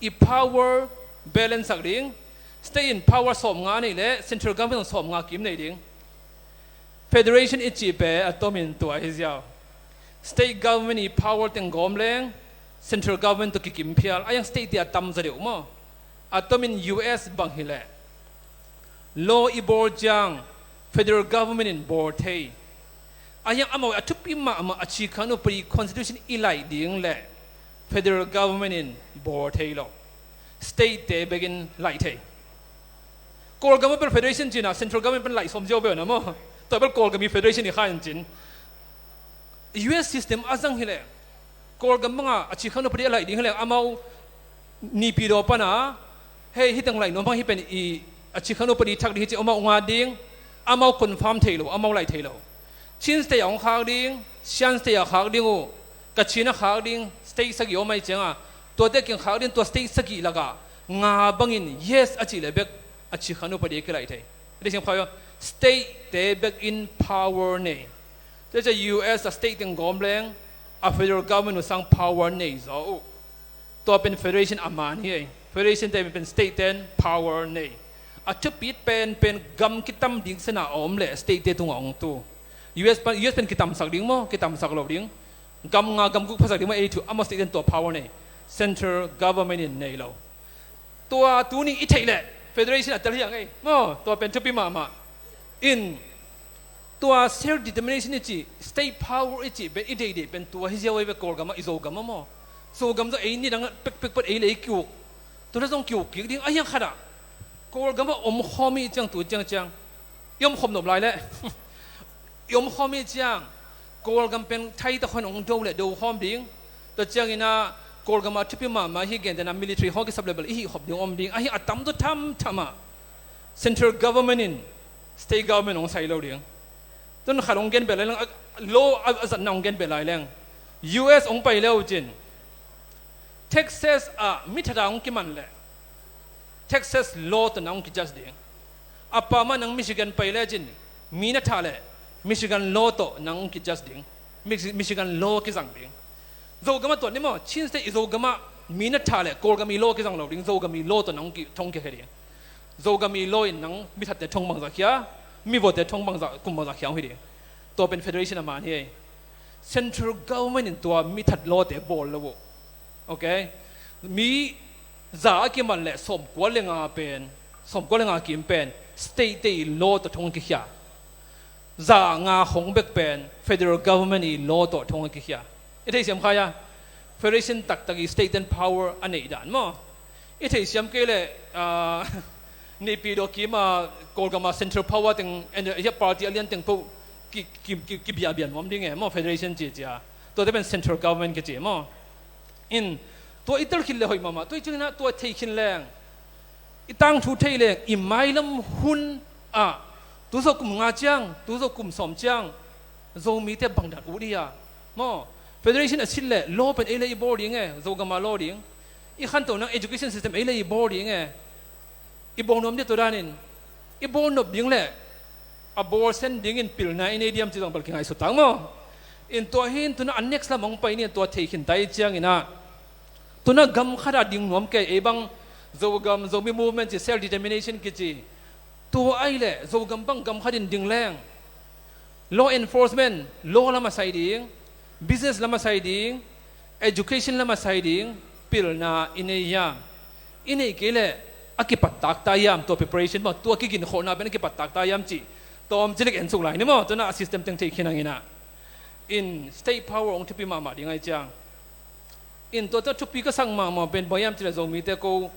I power balance sak ding. State in power sawmnga nei le central government sawmnga kim nei ding. Federation i cih pen a tomin tua hi ziau. State government i power teng gawm leng central government tawh kikim phial. A iang state tia tam zaw deuh maw? A tomin U S bang hi leh law i bawl ciang federal government in bawl thei. A iang amau a thupi mahmah a cikhang uh padi constitution i laih ding leh federal government in bawl thei lo. State te bekin laih thei. Kawlgam a bel federation cina central government pen laih sawm ziau bel na maw? Tua bel Kawlgam i federation i kha in cin. U S system a zang hi leh Kawlgam banga a cikhang uh padi a laih ding hi leh amau Naypyidaw pana, hei, hih teng laih nuam hang, hih pen i a cikhang uh padi thak ding hi ci, amau ngat ding, amau confirm thei lo, amau laih thei lo. Chin state a hong khak ding, Shan state a khak ding uh, Kachin a khak ding, state sagih om ai cianga, tuate kin khak ding, tua state sagih lakah nga bangin yes a cih leh bek a cikhang uh padi a kilaih thei. State te bekin power nei. Tua ciah U S a state teng gawm leng a federal government uh sang power nei zaw uh. Tua pen federation a man hi ei. Federation te pen state ten power nei. A thupit pen pen gam kitam ding sena a om leh state te tungah hong tu. U S pan, U S pen kitamsak ding maw, kitamsak lo ding. Gam nga gam guk phasak ding maw, ei thu amau state ten tua power nei. Central government in nei lo. Tua tuni i theih leh federation a tel hiang ei maw, tua pen thupi mahmah. In tua self determination i cih, state power i cih pen i deih deih pen tua hi ziau ei ve. Kawlgam ah, i Zogam ah maw, Zogam zong ei nidang pekpek pat ei le ei ki-uk. Tua na zong ki-uk kik ding a hiang khat ah. Kawlgam ah om khawm i ciang, tu ciang ciang i om khawm nop lai leh i om khawm i ciang Kawlgam pen Thai te khawng hong do leh do khawm ding. Tua ciangin ah Kawlgam ah thupi mahmah hi, gentehna military hawh kisap leh bel i hih khop ding om ding. A hi a tam zaw thamtham ah central government in state government hong sai lo ding. Tun khat hong gen beh lai leng, law a, a zatna hong gen beh lai leng, U S hong pai le uh cin Texas ah mi that a hong kiman leh Texas law tawh nang hong ki-judge ding. A pamah nang Michigan pai lecin mi na thah leh Michigan law tawh nang hong ki-judge ding. Mich-, Michigan law kizang ding. Zogam ah tuat ni maw, Chin State i Zogam ah mi na thah leh Kawlgam i law kizang lo ding, Zogam i law tawh nang hong ki, thong kikhia ding. Zogam i law in nang mithatte thong bangzah khia, mivuate thong bangzah, kum bangzah khia hong hi ding. Tua pen federation a man hi ei. Central government in tua mithat lawte bawl lo uh. Ok? Mi za a kiman leh sawmkua le nga pen, sawmkua le nga kim pen state te i law tawh thong kikhia. Za nga khong bek pen federal government i law tawh thong kikhia. I theisiam kha hia? Federation taktak i state ten power a neih dan maw? I theisiam kei leh, ah, Naypyidaw kim a Kawlgam a central power teng, en, hia party a lian teng po ki, ki, ki, kibiahbiah nuam ding e maw, federation ci cia. Tuate pen central government kici maw. In, tua i tel khin le hoih mahmah, tua i ciangin ah tua thei khin leng, i tangthu thei leng, i mailam hun ah, tu zawh kum nga ciang, tu zawh kum sawm ciang, Zomite bangdan ut i a maw. Federation a sit leh law pen ei le i bawl ding e, Zogam a law ding. I khanto nang education system ei le i bawl ding e. I bawl nuam dia tua danin, i bawl nop ding le a bawl sen dingin pilna i nei diam ci zong bel kingaihsut tak maw. In tua hi in tuna a next lam hong pai ni, tua thei khin ta i ciangin ah, tuna gam khat a ding nuam kei, ei bang Zogam, Zomi movement ci, self determination kici. Tua ai le Zogam bang gam khat in ding leng, law enforcement, law lam a sai ding, business lam a sai ding, education lam a sai ding, pilna i nei hiam? I nei kei leh a kipat tak ta hiam? Tua preparation maw, tua kiginkholhna pen a kipat tak ta hiam ci tawm cilik en suk lai ni maw. Tuna a system teng thei khin hangin ah, in state power hong thupi mahmah ding ai ciang. In tua tawh thupi ka sak mahmah pen bang hiam cileh Zomite ko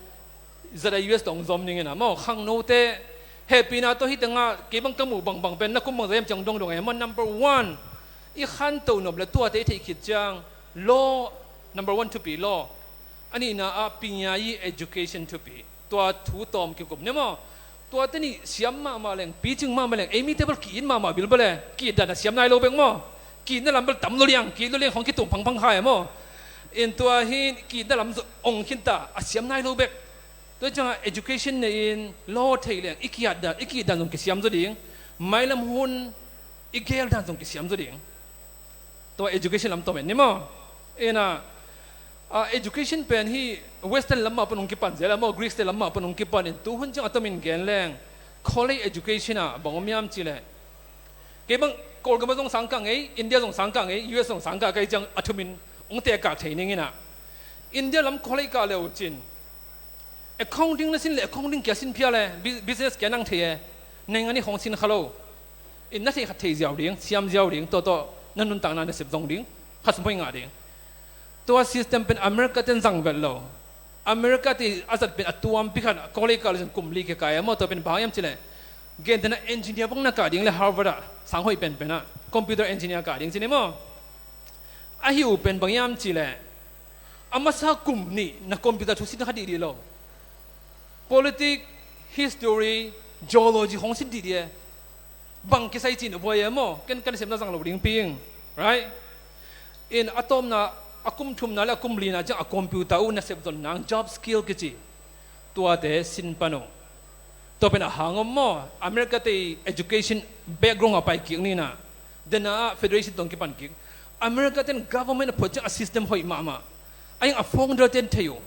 zat a U S tawh hong zom ning in ah maw, khangnote hehpihna tawh hih tengah kei bang ka muh bangbang pen na kum bang zat hiam ci hong dongdong e maw. Number one, i khanto nop le tuate i theih khit ciang law, number one thupi law. A nihna ah pinyayi education thupi. Tua thu tawm kikum ne maw. Tuate nih siam mahmah leng, picing mahmah leng, ei mite bel ki-it mahmah bilbel e, ki-it dan a siam nai lo bek maw. Ki-itna lam bel tam lo liang, ki-it lo liang khong kitum phangphang kha e maw. In tua hi ki-itna lam ong khinta a siam nai lo bek. Tua ciangah education nei in law thei leng i ki-at dan, i ki-it dan zong kisiam zaw ding. Mailam hun i gel dan zong kisiam zaw ding. Tua education lam tawm en ni maw. Ina, a, education pen hi Western lam mah pan hong kipan zel a maw, Greece te lam mah pan hong kipan in, tu hun ciang a tomin gen leng, college education ah bang om hiam cileh, kei bang Kawlgam ah zong sangkah ngei, India zong sangkah ngei, U S zong sangkah kei ciang a thumin hong tekak thei ning ina. India lam college kah le uh cin, accounting na sin le accounting kia sin phia le, bu-, business kia nang thei e, naingan i khong sin kha lo. In na theih khat thei ziau ding, siam ziau ding, tua tawh na nuntakna na sep zong ding, kha sum hoi ngah ding. Tua system pen America ten zang vet lo. America te a zat pen a tuampi khat college kah le cin kum li kia kai a maw. Tua pen bang hiam cileh, gentehna engineer bang na kah ding le Harvard ah sang hoih penpen ah computer engineer kah ding ci ni maw. Ahi uh pen bang hiam cileh, a masa kum nih na computer thu sin kha dihdih lo. Politics, history, geology khong sin dihdih e. Bang kisai cih na buai e maw, ken kan sepna zang lo ding ping. Right? In a tawmna, a kum thumna le a kum lina ciang a computer uh na sep zon nang job skill kici. Tuate sin pan uh. Tua pen a hang om maw, America te education background a pai kik nina. Dena ah federation tawh kipan kik. America ten government a phot ciang a system hoih mahmah. A ing a founder ten thei uh.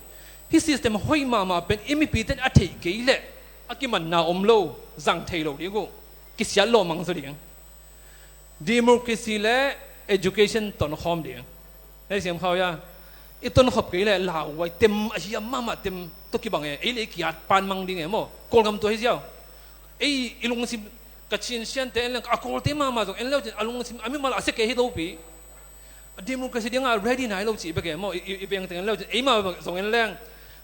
Hih system hoih mahmah pen i mipi ten a theih kei leh a kimanna om lo, zang thei lo ding uh. Kisiat lawh mang zaw ding. Democracy le education tonkhawm ding. Hei siam khau ya. I tonkhop kei leh lauhuai tem, a hiam mahmah tem tawh kibang e. Ei le ei kiat pan mang ding e maw. Kawlgam tua hi ziau. Ei i lungsim, Kachin siante en leng, a Kawlte mahmah zong en leu cin a lungsim a mimal a sia kei hi lopi. A democracy dingah ready nai lo cih bek e maw. I, i, i veng teng en leu cin eimah zong en leng,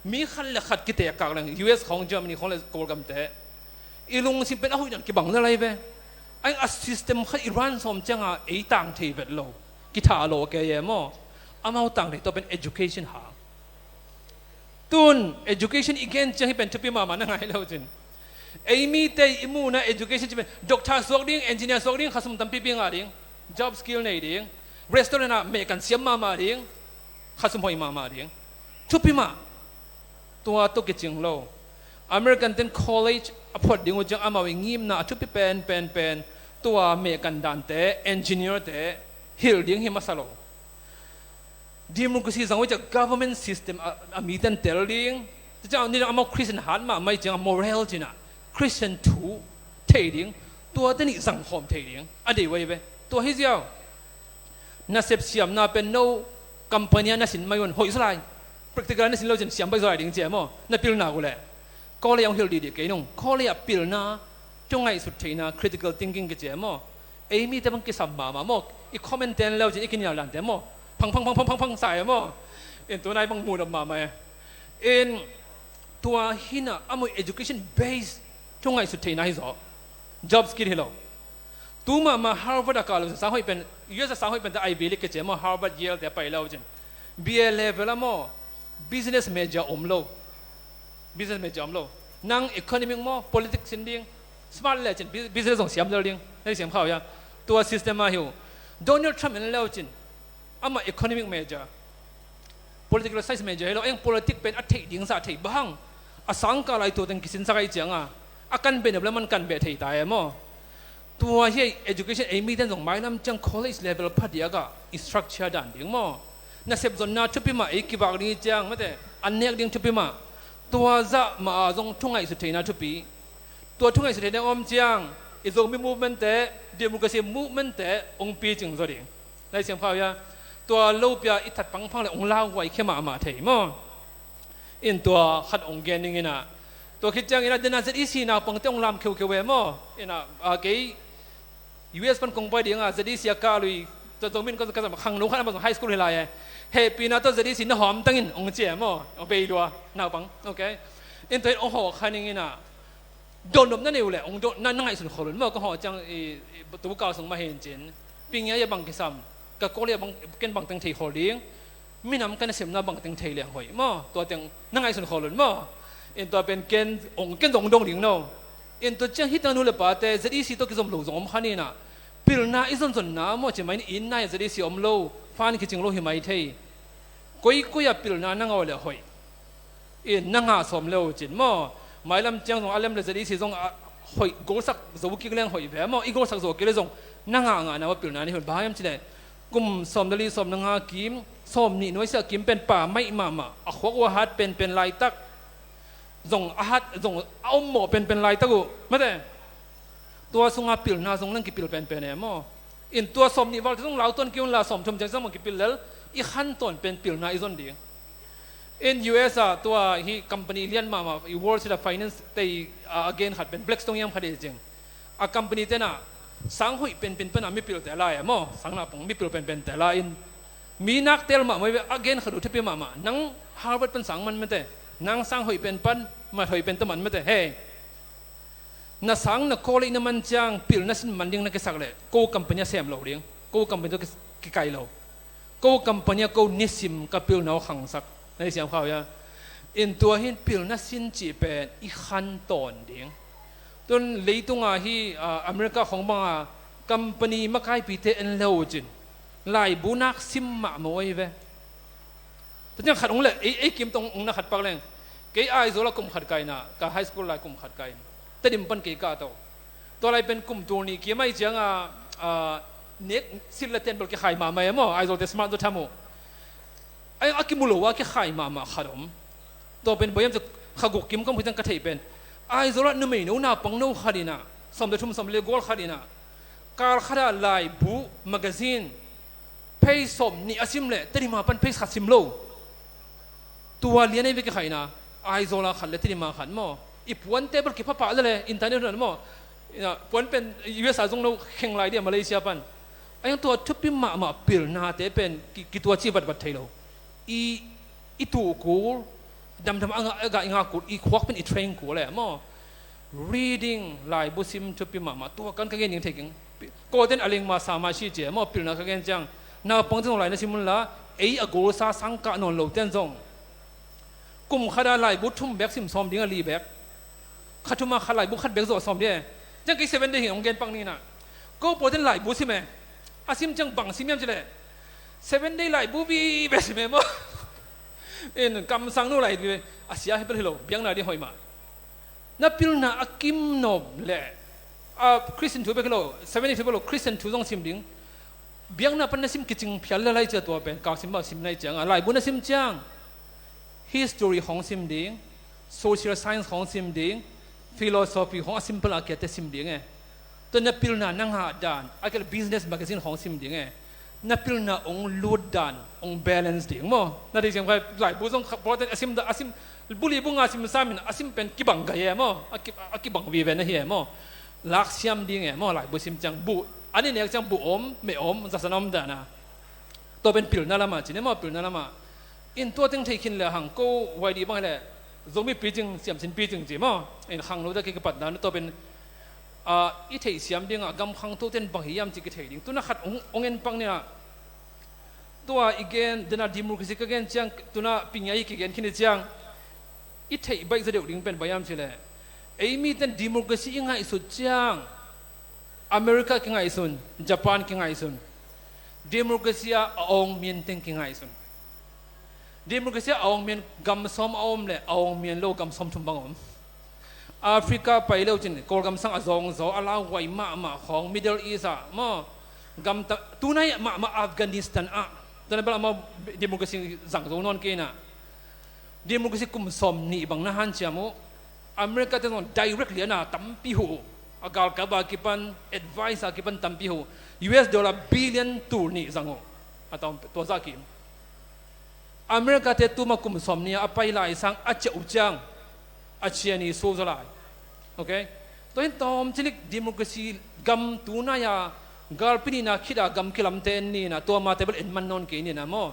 mi khat le khat kitekak leng, U S khawng, Germany khawng le Kawlgamte, i lungsim pen a hoih dan kibang na lai ve. A ing a system khat i run sawm ciangah ei tang thei vet lo, kitha a lawh kei e maw. Amau tang thei, tua pen education hang. Tun education i gen ciang hih pen thupi mahmah na ngai lo cin. Ei mite i muhna education ci pen doctor suak ding, engineer suak ding, khasum tampipi ngah ding, job skill nei ding, restaurant ah mehkan siam mahmah ding, khasum hoih mahmah ding. Thupi mah. Tua tawh kicing lo. American ten college a phot ding uh ciang amau i ngimna a thupi pen, pen, pen, tua mehkan dante, engineer te hilh ding hi masa lo. Democracy zang uh ciang government system a, a miten tel ding. Tua ciang ni amau Christian hat mahmah i ciang a moral cina Christian thu thei ding. Tuate nih zangkhawm thei ding a deih uh ahi ve. Tua hi ziau. Na sepsiamna pen no company ah na sin mai un hoih zaw lai. Practical ah na sin lo cin siam baih zaw lai ding ci e maw. Na pilna uh leh college ah hong hilh dihdih kei nung. College ah pilna, tua ngaihsut theihna, critical thinking kici e maw. Ei mite bang kisam mahmah maw. I comment ten leu cin i kinial dante maw, phang phang phang phang phang phang sa e maw. In tunai bang muhdam mahmah e. In Tua hi-in ah amau education base thu ngaihsut theihna hi zaw. Job skill hi lo. Tu mahmah Harvard a kah lo sang hoih pen, U S a sang hoih pen te Ivy League kici maw, Harvard, Yale te a pai lo cin. B A level ah maw, business major om lo. Business major om lo. Nang economic maw, politics sin ding, smart le cin, bu-, business zong siam zel ding. Na siam kha uh hia? Tua system ah hi uh. Donald Trump en le uh cin, amah economic major, political science major hi lo, eng politics pen a theih ding zah thei bang. A sang kah lai tua teng kisinsak ahih ciangin a kan beh nop le man kan beh thei ta e maw. Tua hi a, education ei mite in zong mailam ciang college level phadiak ah i structure dan ding maw. Nasep zonna thupi mah, ei kivak ding hi ciang mate, an nek ding thupi mah. Tua zah mah ah zong thu ngaihsut theihna thupi. Tua thu ngaihsut theihna om ciang i Zomi movement te, democracy movement te hong picing zaw ding. Na siam kha uh hia? Tua lopi-a i that pangphang le hong lauhuai khia mahmah thei maw. In tua khat hong gen ning in ah. Tua khit ciangin ah, den ah Z E C naupangte hong lam kheukheu e maw. In ah, a, kei U S pan kong pai ding a, Z E C a kah lui, tua Zomi in ka, ka zam khangno khat a ma zong high school hi lai e. Hehpihna tawh Z E C na hawm tangin hong ci e maw. Hong bei lua, naupang. Okay. In tua in hong hawh kha ning in ah. Dawndawm na nei uh leh, hong dawm, na, na ngaihsun khol un maw, ka hawh ciang i, i, tu kal sung mah hi in cin. Pingia a bang kisam, ka kawli a bang, ken bang teng thei khol ding, minam ka nasepna bang teng thei leng hoih maw, tua teng na ngaihsun khol un maw. In tua pen ken, hong, ken zong dong ding no. In tua ciang hi tang nu le pate, Z E C tawh kizom lo zong om kha ni in ah. Pilna i zonzonna maw, ci mai ni in nai Z E C om lo, fan kicing lo hi mai thei. Koikoi ah pilna na ngah uh leh hoih. In na ngah sawm le uh cin maw. Mailam ciang zong a lem le Z E C zong a hoih, goal sak zo kik leng hoih ve maw. I goal sak zo kik le zong na ngah ngahna uh a pilna ni hun. Bang hiam cih leh kum sawm le li, sawm le nga kim, sawm nih nuai sia kim pen pa maih mahmah, a khuak uh a hat penpen laitak, zong a hat, zong a ommawh penpen laitak uh mate. Tua sunga pilna zong nang kipil penpen e maw. In tua sawm nih val te zong lautuan kei un la, sawm thum ciang zong kipil lel, i khantawn pen pilna i zon ding. In U S a tua hi company lian mahmah, i Wall Street a finance te i, a, a gen khat pen Blackstone hiam khat hi cing. A company te in ah sang hoih penpen pan a mipil te la e maw, sang naupang mipil penpen te la in. Mi nak tel mahmah i ve, a gen khat uh thupi mahmah. Nang Harvard pan sang man mate, nang sang hoih pen pan, mat hoih pen tawh man mate. Hei. Na sang na college na man ciang pilna sin man ding na kisak leh, ko company a sem lo ding, ko company tawh ki, kikai lo, ko company ah ko nisim ka pilna uh khangsak. Na i siam kha uh hia? In tua hi in pilna sin cih pen i khantawn ding. Tun leitung ah hi, ah, America khong bang a company makaipite en le uh cin, laibu nak sim mahmah uh ahi ve. Tua ciang khat hong leh, ei, ei kim tawh hong na khat pak leng. Kei Aizawl ah kum khat ka hi in ah, ka high school lai kum khat ka hi in. Tedim pan kei kah tawh. Tua lai pen kum tul nih kim ahih ciang a, a, nek silh le ten bel kikhai mahmah e maw, Aizawl te smart zaw tham uh. Ai, a kimu lo a kikhai mahmah khat om. Tua pen bang hiam cih leh kha guk kim ka om khit ciang ka theih pen, Aizawl ah numeino naupangno khat in ah, sawm le thum sawm le gual khat in ah, kal khat ah laibu magazine page sawm nih a sim leh, Tedim a pan page khat sim lo. Tua lian ei ve kikhaihna, Aizawl a khat le Tedim a khat maw. I puante bel kipha pah lel e, internet hun ah maw. Ina, puan pen U S a zong lo kheng lai dia Malaysia pan. A hiang tua thupi mahmah pilnate pen ki, kituaci vatvat thei lo. I, i tuh kul, damdam a ngah, a ngah, i ngah kul, i khuak pen i train kul e maw. Reading, laibu sim thupi mahmah, tua kan ka gen ding thei keng. Kawlten a lengma sama si cia maw, pilna ka gen ciang. Naupang zong lai na sim un la, ei a golsa sang kah nawn loten zong. Kum khat a laibu thum bek sim sawm ding a, li bek. Kha thum a kha laibu khat bek zawh sawm ding e. Ciang kei Seven Day hi hong gen pak ni na. Ko pawlten laibu sim e. A sim ciang bang sim hiam cih leh, Seven Day laibu vive sim e maw. In kamsang nu lai vive. A sia hi bel hi lo, biakna ding hoih mah. Na pilna a kim nop leh, a, Christian thu bek hi lo, Seven Day thu bek hi lo, Christian thu zong sim ding. Biakna pan na sim kicing phial le lai cia tua pen, kau sim bau sim nai ciang a, laibu na sim ciang, history hong sim ding, social science hong sim ding, philosophy hong a simple a kiate sim ding e. Tua na pilna na ngah dan, a kei leh business magazine hong sim ding e. Na pilna hong lut dan hong balance ding maw. Na dei siam kha laibu zong kha, pawlten a sim, a sim, bu li bu nga sim samin a sim pen kibang gai e maw. A ki, a kibang vive na hi e maw. Lak siam ding e maw, laibu sim ciang bu. A ni nek ciang bu om, meh om, zasan om dan a. Tua pen pilna lama, ci ne maw, pilna lama. In tua teng thei khin le hang ko, Y D bang hi leh, Zomi picing, siamsin picing ci maw? In khangno te kikipatna na tawpin, ah, i theihsiam dingah gam khangto ten bang hiam ci kithei ding. Tuna khat ong, ong en pak ni ah. Tua i gen, dena democracy ka gen ciang, tuna pingai kigen khin i ciang. I theih baih zaw deuh ding pen bang hiam cileh. Ei miten democracy i ngaihsut ciang. America kingaihsun, Japan kingaihsun. Democracy ah a awng minteng kingaihsun. Democracy a awng min gam sawm a om le a awng min lo gam sawm thum bang om. Africa pai leucin Kawlgam sang a zawngzaw a lauhuai mahmah khawng Middle East ah maw gam ta, tunai mahmah Afghanistan ah tuna bel amau democracy zangzo nawn kei inah democracy kum sawm nih bang na hanciam uh. America te zong directly ana tampi huh uh. A galkap a kipan advice a kipan tampi huh uh. U S dollar billion tul nih zang uh. A tawm tua zah kim. America te tuma kum sawm nih a pai lai sang a ciah uh ciang a ciani so zaw lai. Ok. Tua hin tawm cilik democracy gam tunai a galpi nihna khit a gam kilamte en ni inah tua mate bel en man nawn kei ni inah maw?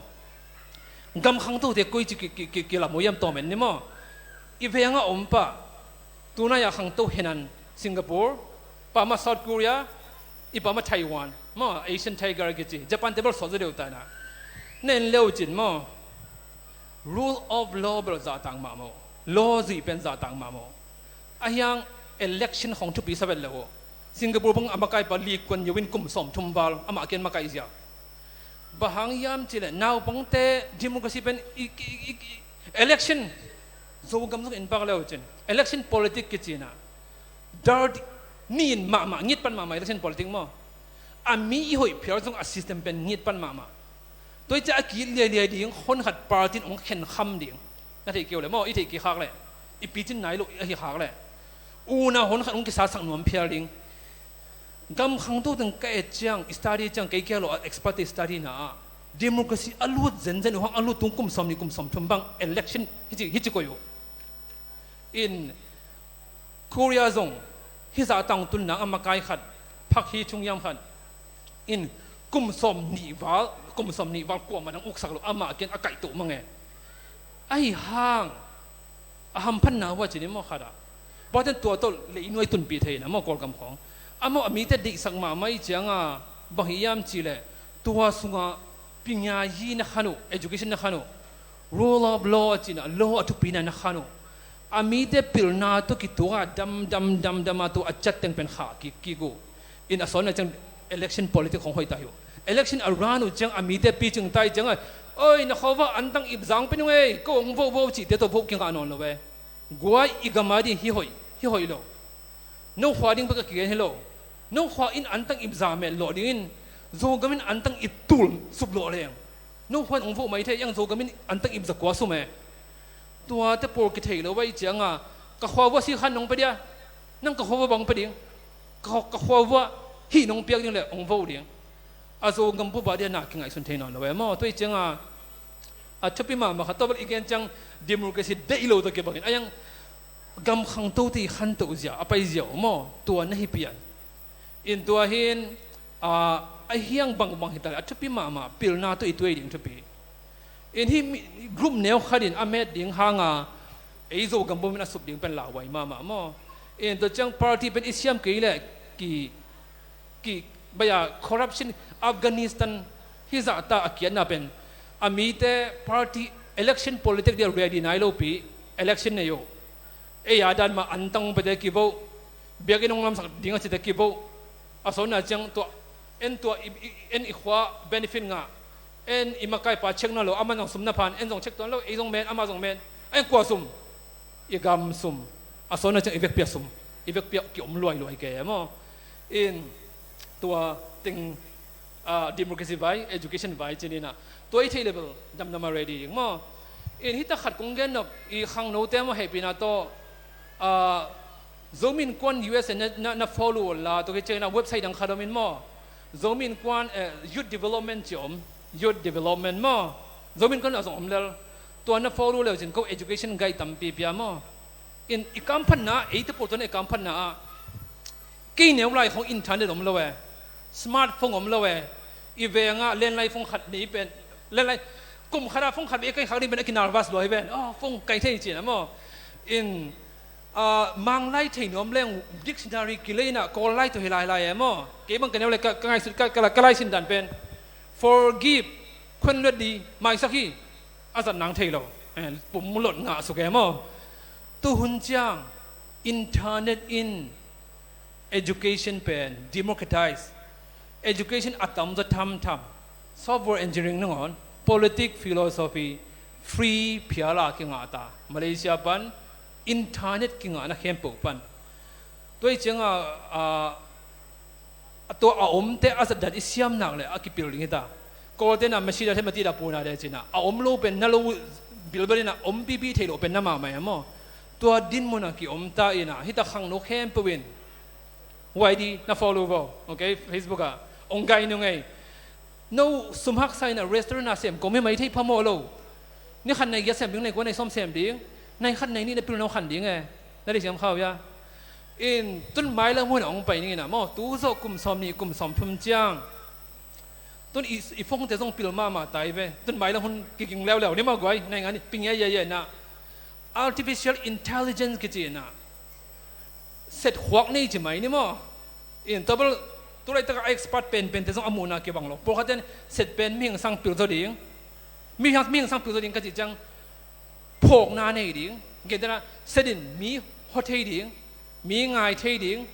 Gam khangtote koi ci ki, ki, ki, kilam uh hiam tawm en ni maw? I veng a om pah tunai a khangto henan Singapore, pah mah South Korea, i pah mah Taiwan maw, Asian Tiger kici, Japan te bel sawt zaw deuh ta inah. Na en leucin maw? Rule of law bel zahtang mahmah uh. Law zuih pen zahtang mahmah uh. A hiang election khawng thupi sa vet lo uh. Singapore bang a makaipa Lee Kuan Yew in kum sawm thum val amah ken makai zia. Bang hang hiam cileh naupangte democracy pen i, i, i, i, election Zogam zong in pak leucin election politic kici inah dirty, nin mahmah, ngitpan mahmah election politic maw? A mi i hoih phial zong a system pen ngitpan mahmah. Tua i ciah a ki liailiai ding, hon khat party in ong khenkham ding. Na theih kei uh le maw, i theih kei khak le, i picin nai lo ahi khak le. Una hon khat ong kisasak nuam phial ding. Gam khangto teng ka et ciang, study ciang, kei kia lo a expert study na ah democracy a lut zenzen uh hang a lut tung kum sawm nih kum sawm thum bang election hici, hici koih uh. In Korea zong hizah tang tunna a makai khat, Park Hee-chung hiam khat in kum sawm nih val, kum sawm nih val kuamah dang uksak lo, amah ken a kaihtoh mang e. Ahi hang a hamphatna uh a ci ni maw khat ah. Bawten tua tawh leinuai tunpih thei na maw Kawlgam khawng. Amau a mite deihsak mahmah i cianga bang hi hiam cileh tua sungah pingai na khan uh, education na khan uh. Rule of law a cina law a thupina na khan uh. A mite pilna tawh kituak a dam dam dam dam a tua a ciat teng pen khah kik kik uh. In a sawnna ciang election politic hong hoih ta hi uh. Election a run uh ciang a mite picing ta hi cianga oi na khawva antang ip zang pen uh ei ko hong vote vote cihte tawh vote kingah nawn lo ve. Guai i gam a ding hi hoih, hi hoih lo. No khua ding bek a kigen hi lo. No khua in antang ip za met lawh dingin Zogam in antang ip tul sup lawh leng no khua in hong vote mai thei iang Zogam in antang ip za kua sum e. Tuate pawl kithei lo vai cianga ka khua vua si khan nong pe dia. Nang ka khua vua bang pe ding. Ka, ka khua vua hih nong piak ding le hong vote ding. A Zogam bup a dia na kingaihsun thei nawn lo e maw. Tua hi cianga a thupi mahmah khat tawh bel i gen ciang democracy deih lo tawh kibangin a yang gam khangto te i khantoh zia a pai zia uh maw. Tua na hi pian. In tua hin a, a hiang bangbang hi ta le a thupi mahmah pilna tawh i tuai ding thupi. In hih mi, group neu khat in a met ding hanga ei Zogam bumin a sup ding pen lauhuai mahmah maw. In tua ciang party pen i siam kei leh ki, ki, baya corruption Afghanistan hizah ta a kiatna pen a mite party election politic dia ready nai lopi election nei uh. Ei a dan mah antang pete kivote biakinn hong lamsak ding a cite kivote. A sawnna ciang tua en tua i, i, en i khua benefit ngah en i makaipa check nawn lo, amah zong sum na phan, en zong check tuan lo, ei zong men, amah zong men. En kua sum? I gam sum. A sawnna ciang i vekpi a sum, i vekpi a ki om luailuai kei e maw. In tua teng ah, democracy vai, education vai ci ni na. Tua i theih level damdam a ready ding maw. In hita khat kong gen nop i khangnote maw hehpihna tawh ah, Zomi Innkuan U S A na, na, na follow la tua kei ciangin a website dang khat om in maw. Zomi Innkuan eh, youth development ci om. Youth development maw. Zomi Innkuan a zong om lel. Tua na follow leu cin ko education guide tampi pia maw. In i kamphatna eite pawl tua na i kamphatna ah kei neu lai khong internet om lo e. Smartphone om lo e. I vengah landline phone khat nei pen landline kum khatah phone khat vei kai khak ding pen a kinervous lua hi ven. Oh, phone kai thei cina maw. In, ah, Mang lai thei nuam leng dictionary kilei in ah Kawl lai tawh hi lailai e maw. Kei bang ka neu le ka, ka ngaihsut ka, ka, ka laisin dan pen forgive, khuen luat di, maisak hi, a zat nang thei lo. Eh, pum mu lot ngah suk e maw. Tu hun ciang internet in education pen democratize, education a tamzaw thamtham, software engineering nangawn, politics, philosophy, free phial a kingah ta. Malaysia pan internet kingahna khempeuh pan. Tua hi cianga, a, a tua a omte a zatdan i siam nak le a kipil ding hi ta. Kawlte na machine a thei mati da puna de cina a om lo pen na lo bilbel ina om pipi thei lo pen na mahmah e maw. Tua dinmun a kiom ta ina hita khangno khempeuh in Y D na follow vo, okay, Facebook ah ong gai nung ei. No sum haksa in a restaurant a sem kong mi mai thei phamawh lo. Ni khat nai giat sem ding, nai kua nai sawm sem ding, nai khat nai nih na pil no khan ding e. Na dei siam khau ya. In tun mailam hun a ong pai ning in a maw, tu zawh kum sawm nih kum sawm thum ciang. Tun i, i phone te zong pil mahmah tai ve. Tun mailam hun kiging leuleu ni maw guai, nai nga ni ping ya ya ya na. Artificial intelligence kici na. Set khuak nei ci mai ni maw. In tabel tulai taka expert pen pen te zong a muhna kibang lo. Pawlkhat ten set pen mihing sang pil zaw ding. Mihing, mihing sang pil zaw ding ka ci ciang phawkna nei ding. Gentena set in mi hua thei ding, mi ngai thei ding,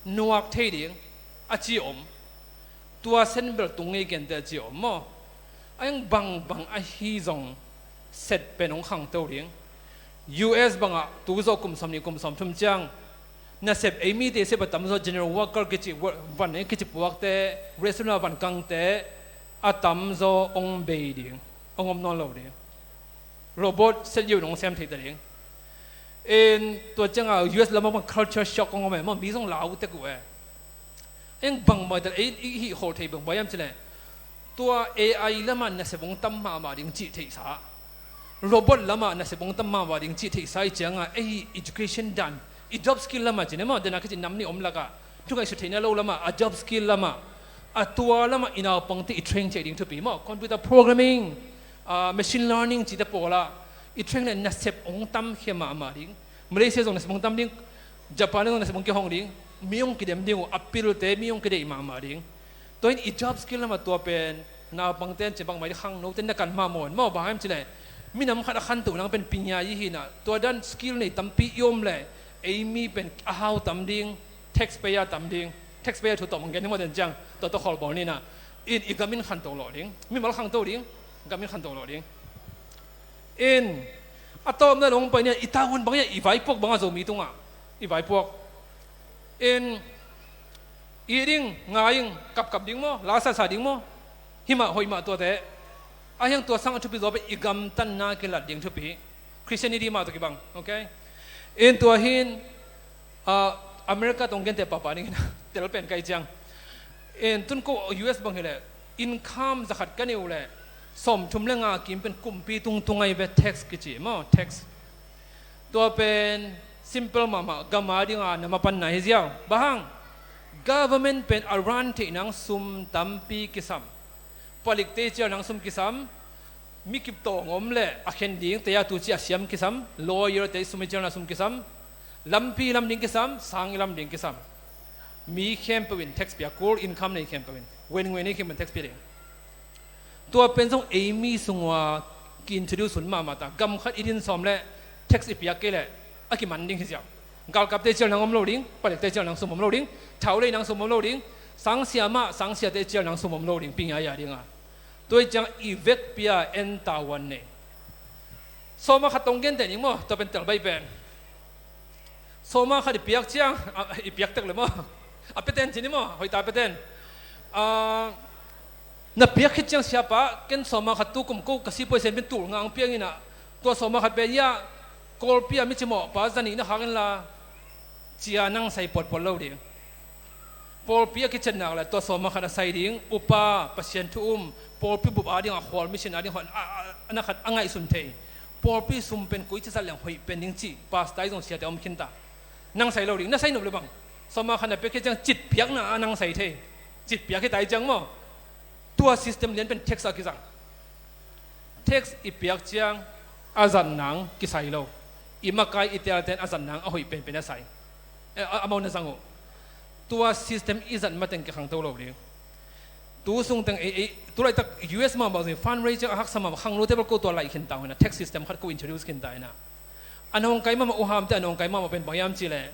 nuak thei ding a ci om. Tua sen bel tung ngei kente a ci om maw. A eng bangbang ahi zong set pen hong khangto ding. U S bangah tu zawh kum sawm nih kum sawm thum ciang nasep ei mite sep a tamzaw general worker kici van ei kici puakte, restaurant a van kangte a tamzaw hong bei ding, hong om nawn lo ding. Robot set yeu in hong sem theita ding. In tua cianga U S lamah bang culture shock hong om e maw, mi zong lau tek uh e. Eng bangmah tal ei i hih khol thei bangmah hiam cileh tua A I lamah nasep hong tam mahmah ding cih theihsa, robot lamah nasep hong tam mahmah ding cih theihsa i cianga ei education dan, i job skill lamah cine maw, dena kici nam nih om lakah thu ngaihsut theihna lo lamah a job skill lamah a tua lamah i naupangte i train ciah ding thupi maw, computer programming, ah, machine learning cite pawlah i train le nasep hong tamkhia mahmah ding. Malaysia zong nasep hong tam ding, Japan zong nasep hong kihong ding, mi hong kidem ding uh, a pilte mi hong kideih mahmah ding. Tua in i job skill lamah tua pen naupangte an ci bangmah ding, khangnote na kan mahmah un maw, bang hiam cileh minam khat a khantoh nang pen pinga i hina, tua dan skill nei tampi i om le ei mi pen a hau tam ding, taxpayer tam ding. Taxpayer thu tawh mang gen ni maw den ciang tua tawh kholbawl nina. In i gamin khantoh lawh ding, mimal khangto ding, gamin khantoh lawh ding. In a tawpna lawng pai nia, i taun bang ia i vaipuak banga Zomi tungah i vaipuak. In i ding, ngai ing, kapkap ding maw, lasasa ding maw, himah hoih mah tuate. A hiang tua sang a thupi zaw pen i gamtanna kilat ding thupi. Christianity mah tawh kibang, okay? In tua hin, ah, America tong gente papa ding ina tel pen kai ciang. In tun ko U S bang hileh income zakhat ka neu leh sawmthum le nga kim pen kumpi tungtung ai ve, tax kici maw, tax. Tua pen simple mahmah, gam a dinga na mapanna hi ziau. Bang hang? Government pen a run theih nang sum tampi kisam. Palikte cial nang sum kisam. Mi kiptawng om le a khen ding, teya tu ci a siam kisam. Lawyer te sum i cial na sum kisam. Lampi lam ding kisam, sang i lam ding kisam. Mi khempeuh in tax pia kul, income nei khempeuh in. Wen ngui nei khempeuh in tax pia ding. Tua pen zong ei mi sungua ki-introduce hun mahmah ta. Gam khat i din sawm le tax i piak kei leh a kiman ding hi ziau. Galkapte cial nang om lo ding, palikte cial nang sum om lo ding, thaulei nang sum om lo ding, sangsia mah, sangsiate cial nang sum om lo ding, pinga ia dinga. Tua i ciang i vekpi a en tavuan nei. Sawma khat tong gente ning maw, tua pen telbai pen. Sawma khat i piak ciang, a, i piak tek le maw? A peten ci ni maw? Hoih ta peten. Ah, na piak khit ciang siapa, ken sawma khat tu kum ko ka sipuai sen pen tul ngang piang ina. Tua sawma khat pen ia, Kawlpi a mi cimawh pa zani na khak inla, cia nang sai potpot lo ding. Pawlpi a kician nak le tua sawma khat a sai ding, upa, Pasian thu um, pawlpi bup a ding a khual, mission a ding khual, a, a, a na khat a ngaihsun thei. Pawlpi sum pen koi cizat leng hoih pen ding ci, pastor zong siate om khinta. Nang sai lo ding, na sai nop le bang. Sawma khat na pia khe ciang cit piakna a nang sai thei. Cit piak hi tai ciang maw. Tua system lian pen tax a kizang. Tax i piak ciang a zat nang kisai lo. I makai i telten a zat nang a hoih penpen a sai. Eh, a, amau na zang uh. Tua system i zat mateng kikhangto lo ding. Tu sungteng ei, ei, tu laitak U S mahmah zong fundraising a haksa mahmah, khangnote bel ko tua laih khin ta uh hi na, tax system khat ko introduce khin ta uh hi na. A nawngkai mahmah, uhamte a nawngkai mahmah pen bang hiam cih leh,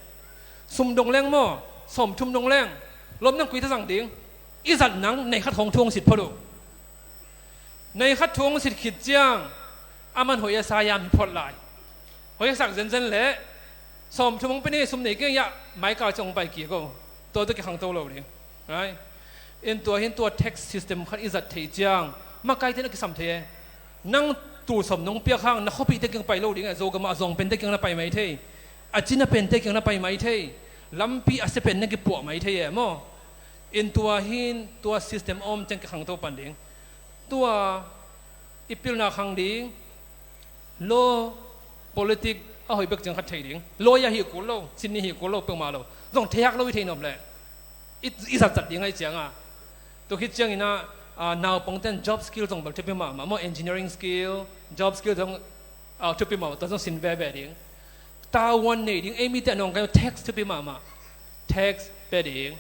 sum dong leng maw, sawmthum dong leng, lom nang koi ta zang ding. I zat nang nei khat hong thu hong sit phot uh. Nei khat thu hong sit khit ciang, aman hoih a sa hiam hi phot lai. Hoih a sak zenzen leh, sawmthum hong pia ni, sum nei kei a, mai kal ciang hong pai kik uh. Tua tawh kikhangto lo ding. Right? In tua hi in tua tax system khat i zat theih ciang, makaite na kisam thei e. Nang tul sawm nong piak hang, na khuapihte kiang pai lo ding e, Zogam ah a zawng pente kiang na pai mai thei. A cina pente kiang na pai mai thei. Lampi a sia pen na kipuah mai thei e maw. In tua hi in tua system a om ciang kikhangto pan ding. Tua i pilna khang ding, law, politic a hoih bek ciang khat thei ding. Lawyer hi kul lo, sin ni hi kul lo, peuhmah lo. Zong thei hak lo i thei nop leh i, i zatzat ding ahih ciangin. Tua khit ciangin ah, ah, naupangten job skill zong bel thupi mahmah maw, engineering skill, job skill zong, ah, thupi mahmah, tua zong sin veve ding. Tavuan nei ding, ei mite a nawngkai tax thupi mahmah. Tax pia ding.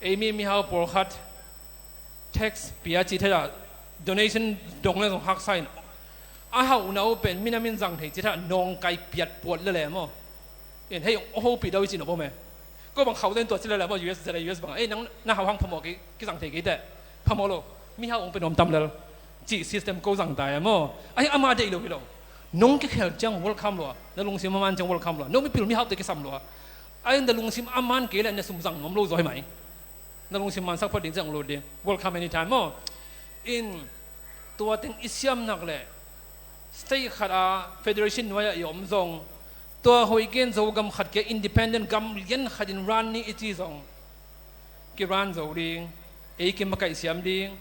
Ei mi mihau pawlkhat tax pia cih theih ah, donation dong le zong haksa in. A hauhna uh pen minam in zang thei cih theih ah nawngkai piat puat lele maw. In hei, hong hopih dau i cih nop om e. Ko bang khauh den tua ci lele maw, U S zele, U S bang. Ei, nang na hauh hang phamawh kei, kizang thei kei teh. Phamawh lo. Mihau hong pen om tam lel. Cih system ko zang ta e maw. Ahi, ama deih lo hi lo. Nong kikhel ciang welcome lua. Na lungsim a man ciang welcome lua. Nong mipil mihaute kisam lua. Ahi, na lungsim a man kei leh na sum zang nuam lo zaw hi mai. Na lungsim mansak phot ding ciang lut ding. Welcome anytime maw. In tua teng i siam nak leh state khat a federation nuai ah i om zong, tua hoih gen Zogam khat kia independent gam lian khat in run ni i ci zong, kirun zo ding. Ei kimakaih siam ding.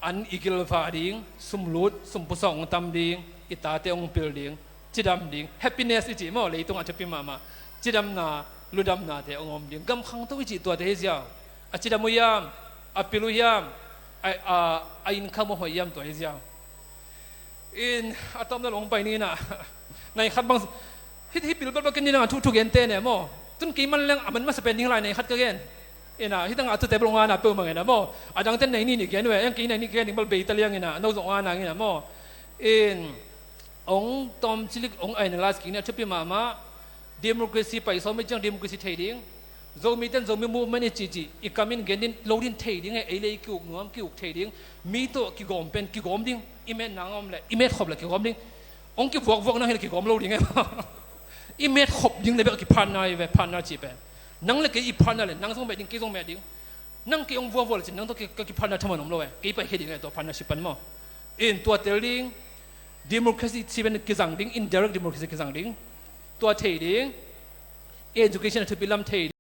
An i gilvah ding, sum lut, sum pusuak hong tam ding, i tate hong pil ding, cidam ding, happiness i cih maw, leitung a thupi mahmah, cidamna, ludamnate hong om ding, gam khangto i cih tuate hi ziau. A cidam uh hiam, a pil uh hiam, a, a, a income uh hoih hiam, tua hi ziau. In, a tawpna lo hong pai ni in ah, nai khat bang, hih, hih pil bel bel ken ni in ah, thu, thu gen te ne maw. Tun kei man leng a man masa pen ding lai nai khat ka gen. In ah, hih tangah tute bel hong ana peuhmah in ah maw. A dangte nai nih nih gen uh e, en kei nai nih gen ding bel bei ta liang in ah, no zong hong ana in ah maw. In, hong tawm cilik hong analyse kik ni a thupi mahmah. Democracy pai sawm i ciang democracy thei ding. Zomite in Zomi movement i cihcih i kam in gen din lo din thei ding e, ei le ei ki-uk nuam, ki-uk thei ding. Mi tawh kigawm pen kigawm ding. I met nang om leh, i met khop leh kigawm ding. Hong kivuakvuak nang hi leh kigawm lo ding e. I met khop ding le bek a kipartner hi ve, partner cih pen. Nang le kei i partner le, nang zong met ding, kei zong met ding. Nang kei hong vuakvuak le cin, nang tawh kei, ka kipartner thaman om lo e. Kei pai khe ding e, tua partnership pan maw. In tua tel ding, democracy cih pen kizang ding, indirect democracy kizang ding. Tua thei ding, education a thupi lam thei